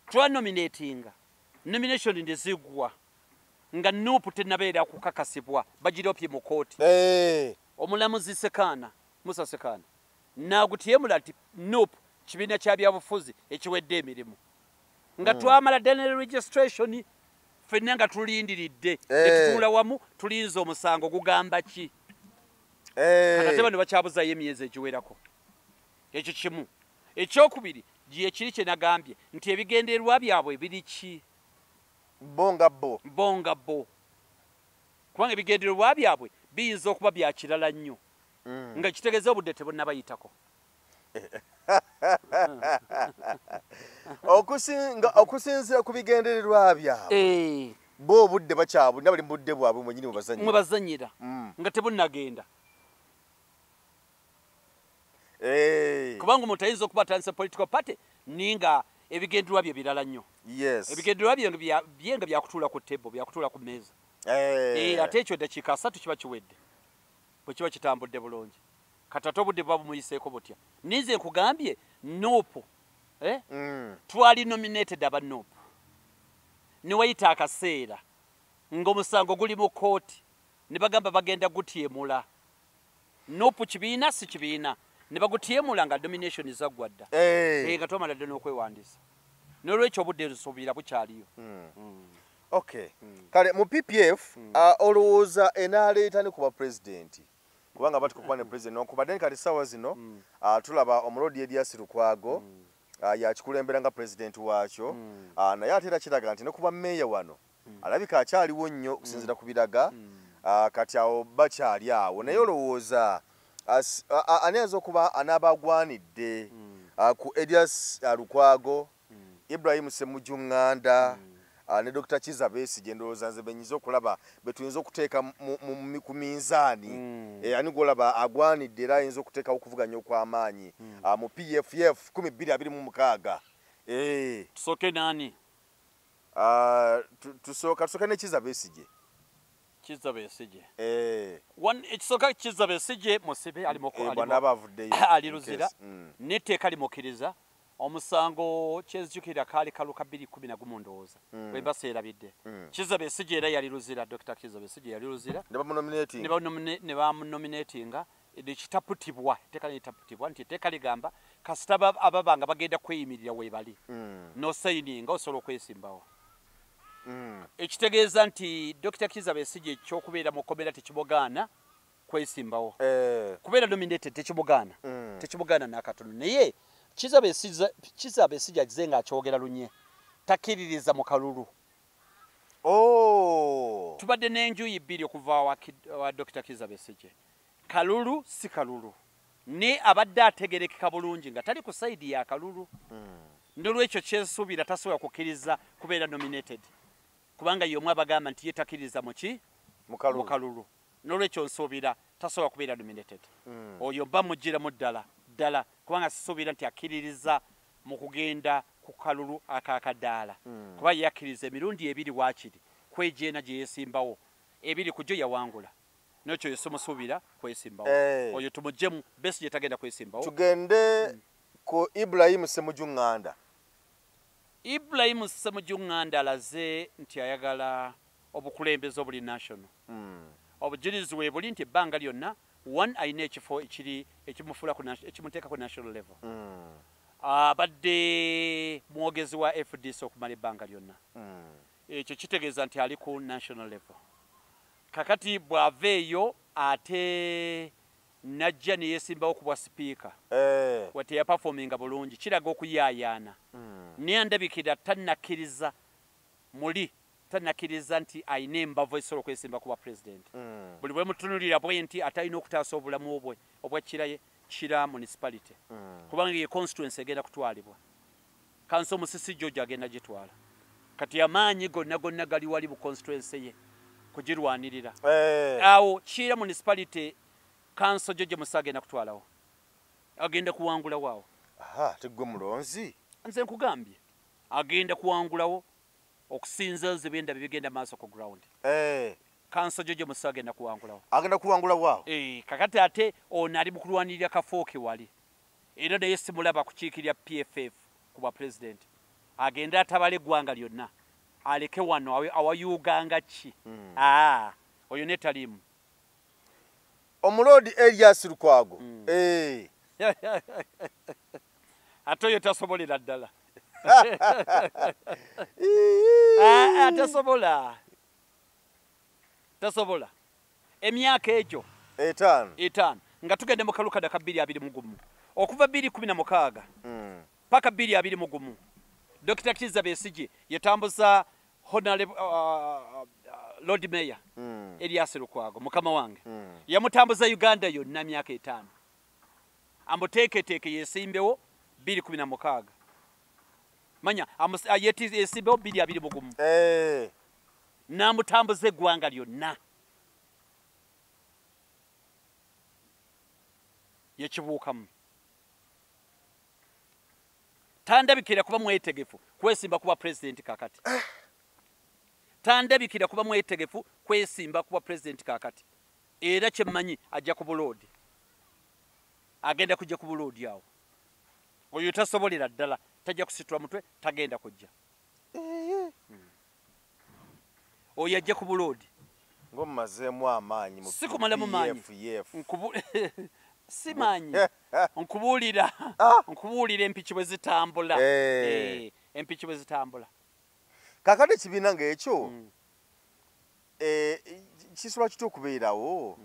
[SPEAKER 1] Twanominatinga, nomination ne ziggwa nga NUP tennabeera kukakasibwa, bagiropye mu kooti. Omulamuzi Sekaana, Musa Sekaana, n'agutyemula nti NUP kibiina kya byabufuzi ekiwedde emirimu. Nga twamala ddala ne registration, ffenna nga tulindiridde, ne tutuula wamu tulinze omusango gugamba ki. Kati ate bano bakyabuzayo emyezi egiwerako. Ekyo kimu. Ekyokubiri, gye kiri kye nagambye nti ebigendererwa byabwe biri ki?
[SPEAKER 2] Bo nga bo.
[SPEAKER 1] Bo nga bo. Kubanga ebigendererwa byabwe biyinza okuba bya kirala nnyo. Nga kitegeeza obudde tebunnabayitako.
[SPEAKER 2] Okusinziira ku bigendererwa byabwe. Bo obudde bakyabulina, bali mu budde bwabwe mwennyini mwe bazannyira.
[SPEAKER 1] Mwe bazannyira. Nga tebunnagenda. Kubanga omuntu ayinza okuba atandise political party ninga ebigendererwa bye birala nnyo. Ebigendererwa bye nga byakutuula ku table, byakutuula ku mmeeza. Ate ekyo eddakiika 3 kiba kiwedde. Bwe kiba kitambudde bulungi. Kati ate obudde buba bumuyiseeko butya. Ninze nkugambye NUP, twali nominated aba NUP. Ne wayita akaseera ng'omusango guli mu kkooti ne bagamba bagenda gutyemula. NUP kibiina si kibiina. Ne bagutyemula nga nomination zaggwa dda. Nga twamala dda n'okwewandiisa. N'olwekyo obudde nsuubira bukyaliyo.
[SPEAKER 2] Okay. Kale mu PPF olowooza enaaleeta ne ku ba president. Kubanga batuka kuba ne president newankubadde kati ssaawa zino tulaba Omulodi Erias Lukwago yakikulembera nga president waakyo. Naye ate era kiraga nti ne kuba meeya wano alabika akyaliwo nnyo okusinziira ku biraga. Kati awo bakyali awo. Naye olowooza ani ayinza okuba anaabagwanidde ku Erias Lukwago, Ibrahim Ssemujju Nganda, ne Dr. Kizza Besigye, ndowooza nze benyiza okulaba be tuyinza okuteeka ku minzaani. Ani gw'olaba agwanidde era ayinza okuteekawo okuvuganya okw'amaanyi mu PFF 2026?
[SPEAKER 1] Tusooke nani?
[SPEAKER 2] Tusooke ne Kizza Besigye.
[SPEAKER 1] Kizza Besigye. Ekisooka Kizza Besigye musibe ali
[SPEAKER 2] bw'anaaba avuddeyo.
[SPEAKER 1] Ali Luzira. N'etteeka limukkiriza. Omusango kyenzijukira kaali kaluka 2011 ndowooza. Bwe mba seerabidde. Kizza Besigye era yali Luzira, Dr. Kizza Besigye yali Luzira.
[SPEAKER 2] Ne bamunominatinga.
[SPEAKER 1] Ne bamunominatinga. Ekitaputibwa, etteeka litaputibwa nti etteeka ligamba kasita ababa nga bagenda kweyimirira weebali. N'osayininga osobola okwesimbawo. Ekitegeeza nti Dr. Kizza Besigye ekyokubeera mu kkomera tekimugaana kwesimbawo. Kubeera nominated tekimugaana. Tekimugaana n'akatono. Naye Kizza Besigye azze ng'akyogera lunye. Takkiririza mu kalulu. Tubadde n'enjuyi bbiri okuva wa Dr. Kizza Besigye. Kalulu si kalulu. Ne abadde ategerekeka bulungi nga tali ku sayidi ya kalulu. N'olwekyo kyensuubira tasobola kukkiriza kubeera nominated. Kubanga ye omu abagamba nti ye takkiririza mu ki?
[SPEAKER 2] Mu
[SPEAKER 1] kalulu. N'olwekyo nsuubira tasobola kubeera nominated. Oyo mba muggyiramu ddala ddala kubanga sisuubira nti akkiririza mu kugenda ku kalulu ak'akadaala. Kuba ye akkiriza emirundi ebiri waakiri kwegyena gye yeesimbawo. Ebiri ku gyo yawangula. N'ekyo ye simusuubira kwesimbawo. Oyo tumuggyemu Besigye tagenda kwesimbawo.
[SPEAKER 2] Tugende ku Ibrahim Ssemujju Nganda.
[SPEAKER 1] Ibrahim Ssemujju Nganda alaze nti ayagala obukulembeze obuli national. Obujulizi we buli nti ebbanga lyonna One, ayina ekifo ekiri ekimufuula ekimuteeka ku national level. Abadde mwogezi wa FDC okumala ebbanga lyonna. Ekyo kitegeeza nti ali ku national level. Kakati bw'ava eyo ate najja ne yeesimbawo ku bwa sipiika, teyaperforminga bulungi, kiraga okuyaayaana. Naye andabikira tannakkiriza muli, tannakkiriza nti ayina embavu esobola okwesimba ku bwa pulezidenti. Buli bwe mutunulira bwe nti ate alina okutaasa obulamu bwe obwa Kira municipality, kubanga ye constituency egenda kutwalibwa. Kanso Musisi George agenda gitwala. Kati amaanyi gonna gonna gali wali mu constituency ye kugirwanirira. Awo Kira municipality Kanso George Musa agenda kutwalawo, agenda kuwangulawo awo.
[SPEAKER 2] Tegwe mulonzi.
[SPEAKER 1] Nze nkugambye agenda kuwangulawo okusinza nze byenda bigenda maaso ku ground. Kanso George Musa agenda kuwangulawo.
[SPEAKER 2] Agenda kuwangulawo awo.
[SPEAKER 1] Kakati ate ono ali mu kulwanirira kafooke wali, era naye simulaba kukiikirira PFF ku bwa president. Agenda atabala eggwanga lyonna, aleke wano awayuganga ki. Oyo netaliimu.
[SPEAKER 2] Omuloodi Erias Lukwago.
[SPEAKER 1] Ate oyo tasobolera ddala. Tasobola. Tasobola. Emyaka egyo etaano nga tugende mu kalukada ka 2021, okuva 2016 paka 2021, Dr. Kizza Besigye yetambuza Honorable Lord Mayor Erias Lukwago mukama wange. Yamutambuza Uganda yonna myaka etaano, amuteeketeeke yesimbewo 2016, manya yesimbewo 2021, n'amutambuza eggwanga lyonna yekibuukamu. Tandabikira kuba mwetegefu kwesimba kuba president kakati. Tandabikira kuba mwetegefu kwesimba kuba president kakati. Era kyemmanyi ajja ku buloodi, agenda kujja ku buloodi awo. Oyo tasobolera ddala, tajja kusitula mutwe, tagenda kujja. Oyo ajja ku buloodi.
[SPEAKER 2] Ng'omumazeemu amaanyi mu
[SPEAKER 1] sikumalamu maanyi. Simanyi. Nkubuulira, nkubuulira empiki bwe zitambula. Empiki bwe zitambula.
[SPEAKER 2] Kakati ekibiina ng'ekyo kisobola kitya okubeerawo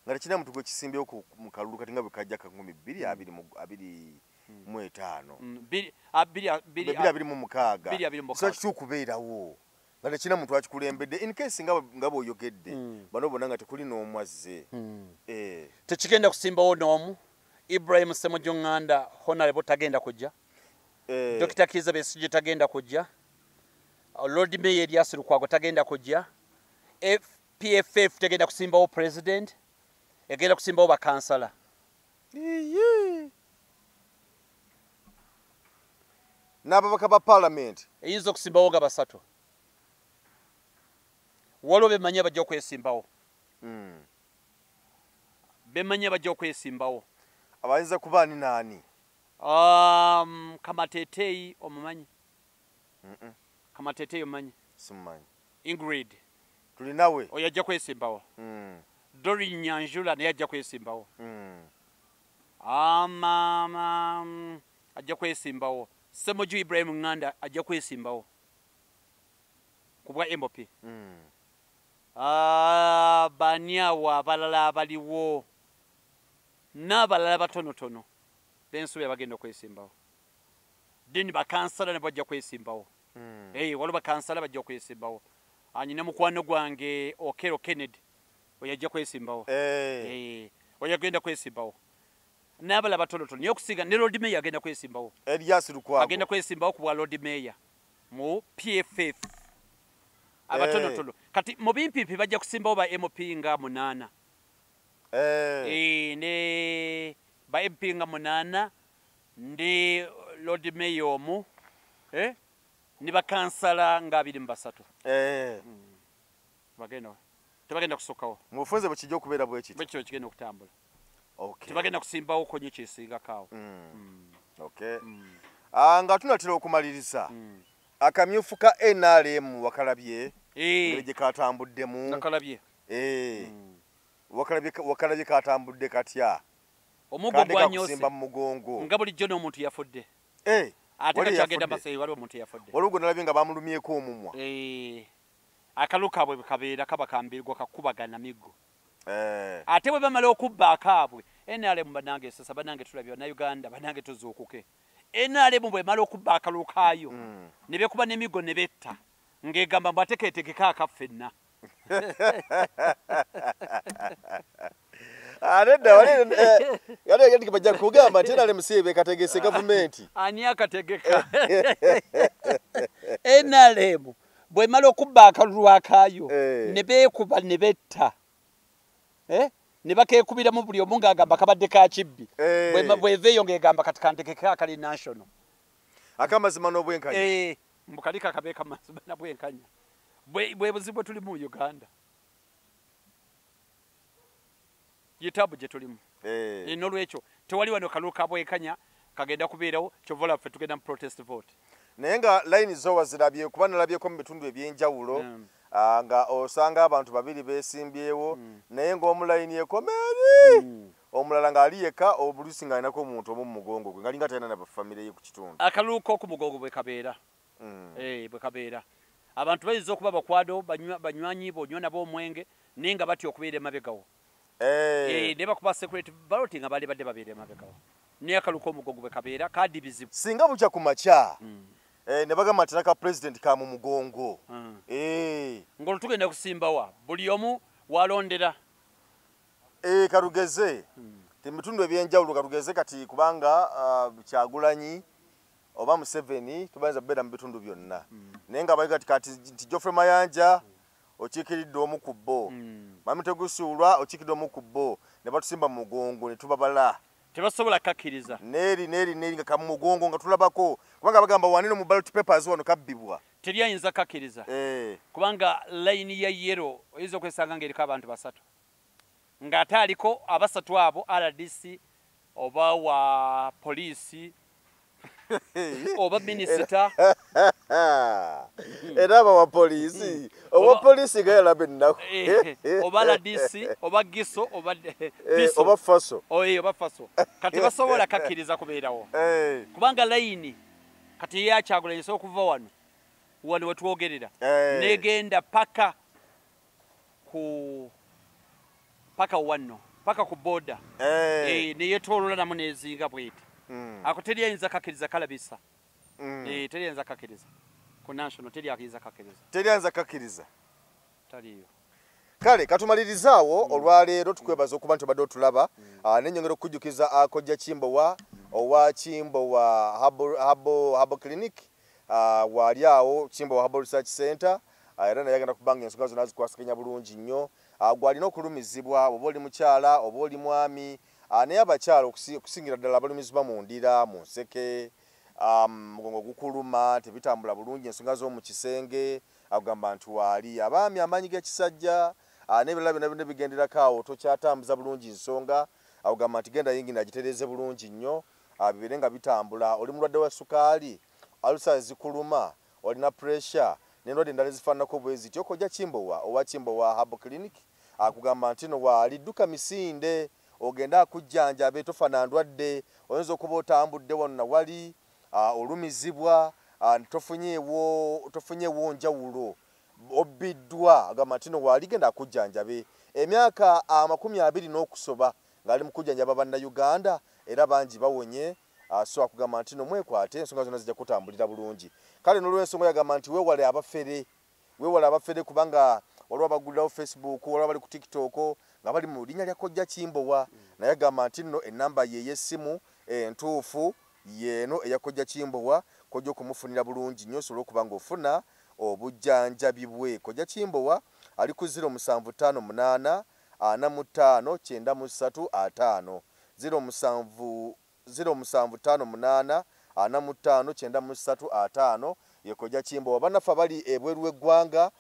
[SPEAKER 2] nga tekirina muntu gwe kisimbyewo mu kalulu kati nga bwe kajja ka 2025? 2026. Kisobola kitya okubeerawo nga tekirina muntu akikulembedde, in case nga bw'oyogedde bano bonna nga tekuli n'omu azze?
[SPEAKER 1] Tekigenda kusimbawo n'omu. Ibrahim Ssemujju Nganda Honorable tagenda kujja. Dr. Kizza Besigye tagenda kujja. Lord Mayor Erias Lukwago tagenda kujja. PFF tegenda kusimbawo president, egenda kusimbawo bakansala.
[SPEAKER 2] N'ababaka ba parliament
[SPEAKER 1] eyinza okusimbawo nga basatu. Waliwo bemanyi abajja okwesimbawo. Bemanyi abajja okwesimbawo.
[SPEAKER 2] Abayinza kuba ani naani?
[SPEAKER 1] Kamateteeyi omumanyi? Kamateteeyi omumanyi?
[SPEAKER 2] Simumanyi.
[SPEAKER 1] Ingrid
[SPEAKER 2] tulinawe
[SPEAKER 1] oyo ajja kwesimbawo. Dori Nyanjula naye ajja kwesimbawo. Ajja kwesimbawo. Ssemujju Ibrahim Nganda ajja kwesimbawo ku bwa MP. Bani awo abalala abaliwo n'abalala batonotono bensuubira bagenda okwesimbawo. Then bakansala ne bajja kwesimbawo. Waliwo bakansala bajja okwesimbawo. Anyina mukwano gwange Okello Kennedy oyo ajja kwesimbawo. Oyo agenda kwesimbawo. N'abalala batonotono. Naye okusinga ne Lord Mayor agenda kwesimbawo.
[SPEAKER 2] Erias Lukwago
[SPEAKER 1] agenda kwesimbawo ku bwa Lord Mayor mu PFF. Abatonotono. Kati mu bimpimpi bajja kusimbawo ba MP nga 8. Ne ba MP nga 8 ndi Lord Mayor omu, ne bakansala nga 23. Bagenda tebagenda kusukkawo.
[SPEAKER 2] Mu bufunze bwe kijja okubeera bwe kityo.
[SPEAKER 1] Bwe kityo kigenda okutambula. Tebagenda kusimbawo ko nnyo kyesingako awo.
[SPEAKER 2] Nga tunatera okumaliriza, akamyufu ka NRM wakalabye? Engeri gye katambuddemu.
[SPEAKER 1] Nakalabye.
[SPEAKER 2] Wakalabye katambudde katya?
[SPEAKER 1] Omuggo gwanyose
[SPEAKER 2] mu mugongo.
[SPEAKER 1] Nga bulijjo n'omuntu yafudde. Ate kakyagenda maseyi waliwo omuntu yafudde.
[SPEAKER 2] Waliwo gwe nalabye nga bamulumyeko omumwa.
[SPEAKER 1] Akalulu kaabwe kabeera kaba kambirwa kakubagana miggo. Ate bwe bamala okubba akaabwe NRM bannange esasa, bannange tulabye bannayuganda, bannange tuzuukuke. NRM bwemala okubba akalulu kaayo ne beekuba n'emiggo ne betta ng'egamba mbu ate keetegeke akaffenna.
[SPEAKER 2] Nedda wali bajja kugamba nti NRM si bekategese gavumenti.
[SPEAKER 1] Ani akategeka? NRM bwemala okubba akalulu akaayo ne beekuba ne betta ne bakeekubiramu buli omu ng'agamba kabadde ka kibbi. Bweveeyo ng'egamba kati kantegeke akali national.
[SPEAKER 2] Akamazima n'obwenkanya.
[SPEAKER 1] Mbu kali kakabe kamazima na bwenkanya. Bwe buzibu bwe tulimu mu Uganda. Yetabu gye tulimu. N'olwekyo tewali wano kalulu ka bwenkanya kagenda kubeerawo, kyova olaba ffe tugenda mu protest vote.
[SPEAKER 2] Naye nga layini zo wazirabye kuba nalabyeko mu bitundu eby'enjawulo nga osanga abantu babiri beesimbyewo naye ng'omu layini ekomeeri omulala ng'ali yekka obulusi ng'alinako omuntu omu mu mugongo gwe ng'alinga talina na bafamire ye ku kitundu.
[SPEAKER 1] Akalulu k'oku mugongo bwe kabeera. Bwe kabeera. Abantu bayinza okuba bakwado banywanyi bonywa nabo omwenge naye nga batya okubeera emabegawo. Ne bakuba secret ballot nga bali badde babeera emabegawo. Naye akalulu k'omugongo bwe kabeera kadi bizibu.
[SPEAKER 2] Singa bukya ku makya ne bagamba nti naka president ka mu mugongo.
[SPEAKER 1] Ng'olwo tugenda kusimbawa buli omu walondera.
[SPEAKER 2] Karugeze emitundu ebyenjawulo karugeze kati kubanga Kyagulanyi oba Museveni tubayinza kubeera mu bitundu byonna. Naye nga bali kati nti Geoffrey Mayanja okiikiridde omu ku bo, Mami Tegusuulwa okiikiridde omu ku bo, ne batusimba mu mugongo ne tubabala.
[SPEAKER 1] Tebasobola kakkiriza.
[SPEAKER 2] Neeri nga kamu mugongo nga tulabako kubanga bagamba wanino mu ballot papers wano kabbibwa.
[SPEAKER 1] Teri ayinza kakkiriza. Kubanga layini ya yellow oyinza okwesanga ng'eriko abantu basatu. Ng'ate aliko abasatu abo RDC oba wa poliisi oba minisita.
[SPEAKER 2] Era aba wa poliisi. Owa poliisi nga yalaba ennaku.
[SPEAKER 1] Oba RDC oba Giso oba Piso.
[SPEAKER 2] Oba Faso.
[SPEAKER 1] Oba Faso. Kati basobola kakkiriza kubeerawo. Kubanga layini kati ye Kyagulanyi esobola okuva wano wano wetwogerera negenda paka ku paka wano paka ku border neyetoolola namu nezinga bweti. Ako teri ayinza kakkiriza kalabisa. Teri ayinza kakkiriza ku national, teri ayinza kakkiriza.
[SPEAKER 2] Teri ayinza kakkiriza.
[SPEAKER 1] Taliyo.
[SPEAKER 2] Kale katumalirizaawo olwaleero tukwebaza okuba nti obadde otulaba. Nenyongera okukujjukiza Kojja Kimbowa owa Kimbowa Herbal Clinic wali awo Kimbowa Herbal Research Center era naye agenda kubanga ensonga zonna zikwasaganya bulungi nnyo. Gwalina okulumizibwa oba oli mukyala oba oli mwami, naye abakyala okusingira ddala abalumizibwa mu ndira, mu nseke, mugongo gukuluma, tebitambula bulungi, ensonga z'omu kisenge, agamba nti waali abaami amaanyi g'ekisajja n'ebirala byonna byonna bigenderako awo tokyatambuza bulungi nsonga, agamba nti genda yingini agitereeze bulungi nnyo bibeere nga bitambula. Oli mulwadde wa sukaali, alusa zikuluma, olina pressure n'endwadde endala ezifaananako bwe zityo, Kojja Kimbowa owa Kimbowa Herbal Clinic akugamba nti no waali dduka misinde ogenda akujjanjabe tofa ndwadde. Oyinza okuba otambudde wano na wali olumizibwa tofunyeewo njawulo, obbiddwa, agamba nti no waali genda akujjanjabe. Emyaka 20 n'okusoba ng'ali mu kujjanjaba bannayuganda era bangi bawonye. So akugamba nti no mwekwate ensonga zonna zijja kutambulira bulungi. Kale n'olw'ensonga yagamba nti weewale abafere, weewale abafere kubanga waliwo abagulirawo Facebook, waliwo abali ku TikTok nga bali mu linnya lya Kojja Kimbowa. Naye agamba nti nno ennamba ye ey'essimu entuufu yeeno eya Kojja Kimbowa, kojja okumufunira bulungi nnyo osobola okuba ng'ofuna obujjanjabi bwe. Kojja Kimbowa ali ku 0758 45 93 5 07 0758 45 93 5 ye Kojja Kimbowa. Bannaffe abali ebweru w'eggwanga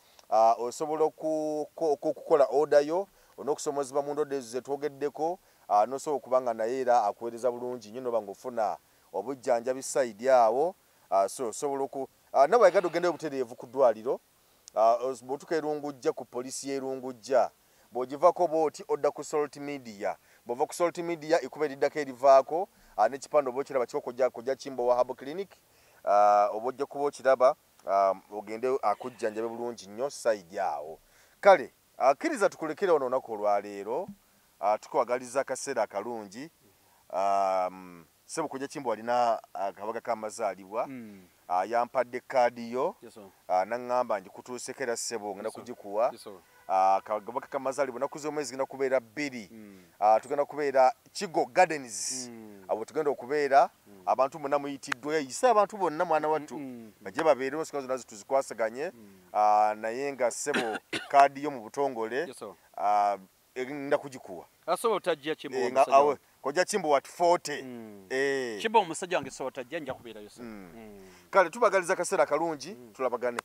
[SPEAKER 2] osobola okukola order yo n'okusomozebwa mu ndwadde ezo ze twogeddeko, n'osobola okuba nga naye era akuweereza bulungi nnyo n'oba ng'ofuna obujjanjabi sayidi awo. So osobola nawe wayagadde ogendeyo obutereevu ku ddwaliro, bw'otuuka e Lungujja ku poliisi y'e Lungujja, Bw'ogivako bw'oti odda ku Salt Media. Bw'ova ku Salt Media ekuba eriddako erivaako n'ekipande oba okiraba kiko Kojja Kimbowa Herbal Clinic, oba ojja kuba okiraba, ogende akujjanjabe bulungi nnyo sayidi awo. Kale kkiriza tukulekere wano olunaku olwaleero, tukwagaliza akaseera akalungi. Ssebo Kojja Kimbowa alina akabaga k'amazaalibwa, yampadde kaadi yo, naŋŋamba ngikutuuseko era ssebo ngenda kugikuwa. Akabaga k'amazaalibwa ennaku z'omwezi zigenda kubeera 2. Tugenda kubeera Kigo Gardens, abo tugenda okubeera abantu bonna muyitiddwa, yise abantu bonna mwana wattu bajje babeerewo, ensonga zonna tuzikwasaganye. Naye nga ssebo kaadi yo mu butongole ngenda kugikuwa.
[SPEAKER 1] Asobola otajja Kimbowa omusajja wange.
[SPEAKER 2] Kojja Kimbowa at 40.
[SPEAKER 1] Kimbowa omusajja wange sobola otajja, nja kubeerayo.
[SPEAKER 2] Kale tubagaliza akaseera akalungi, tulabagane.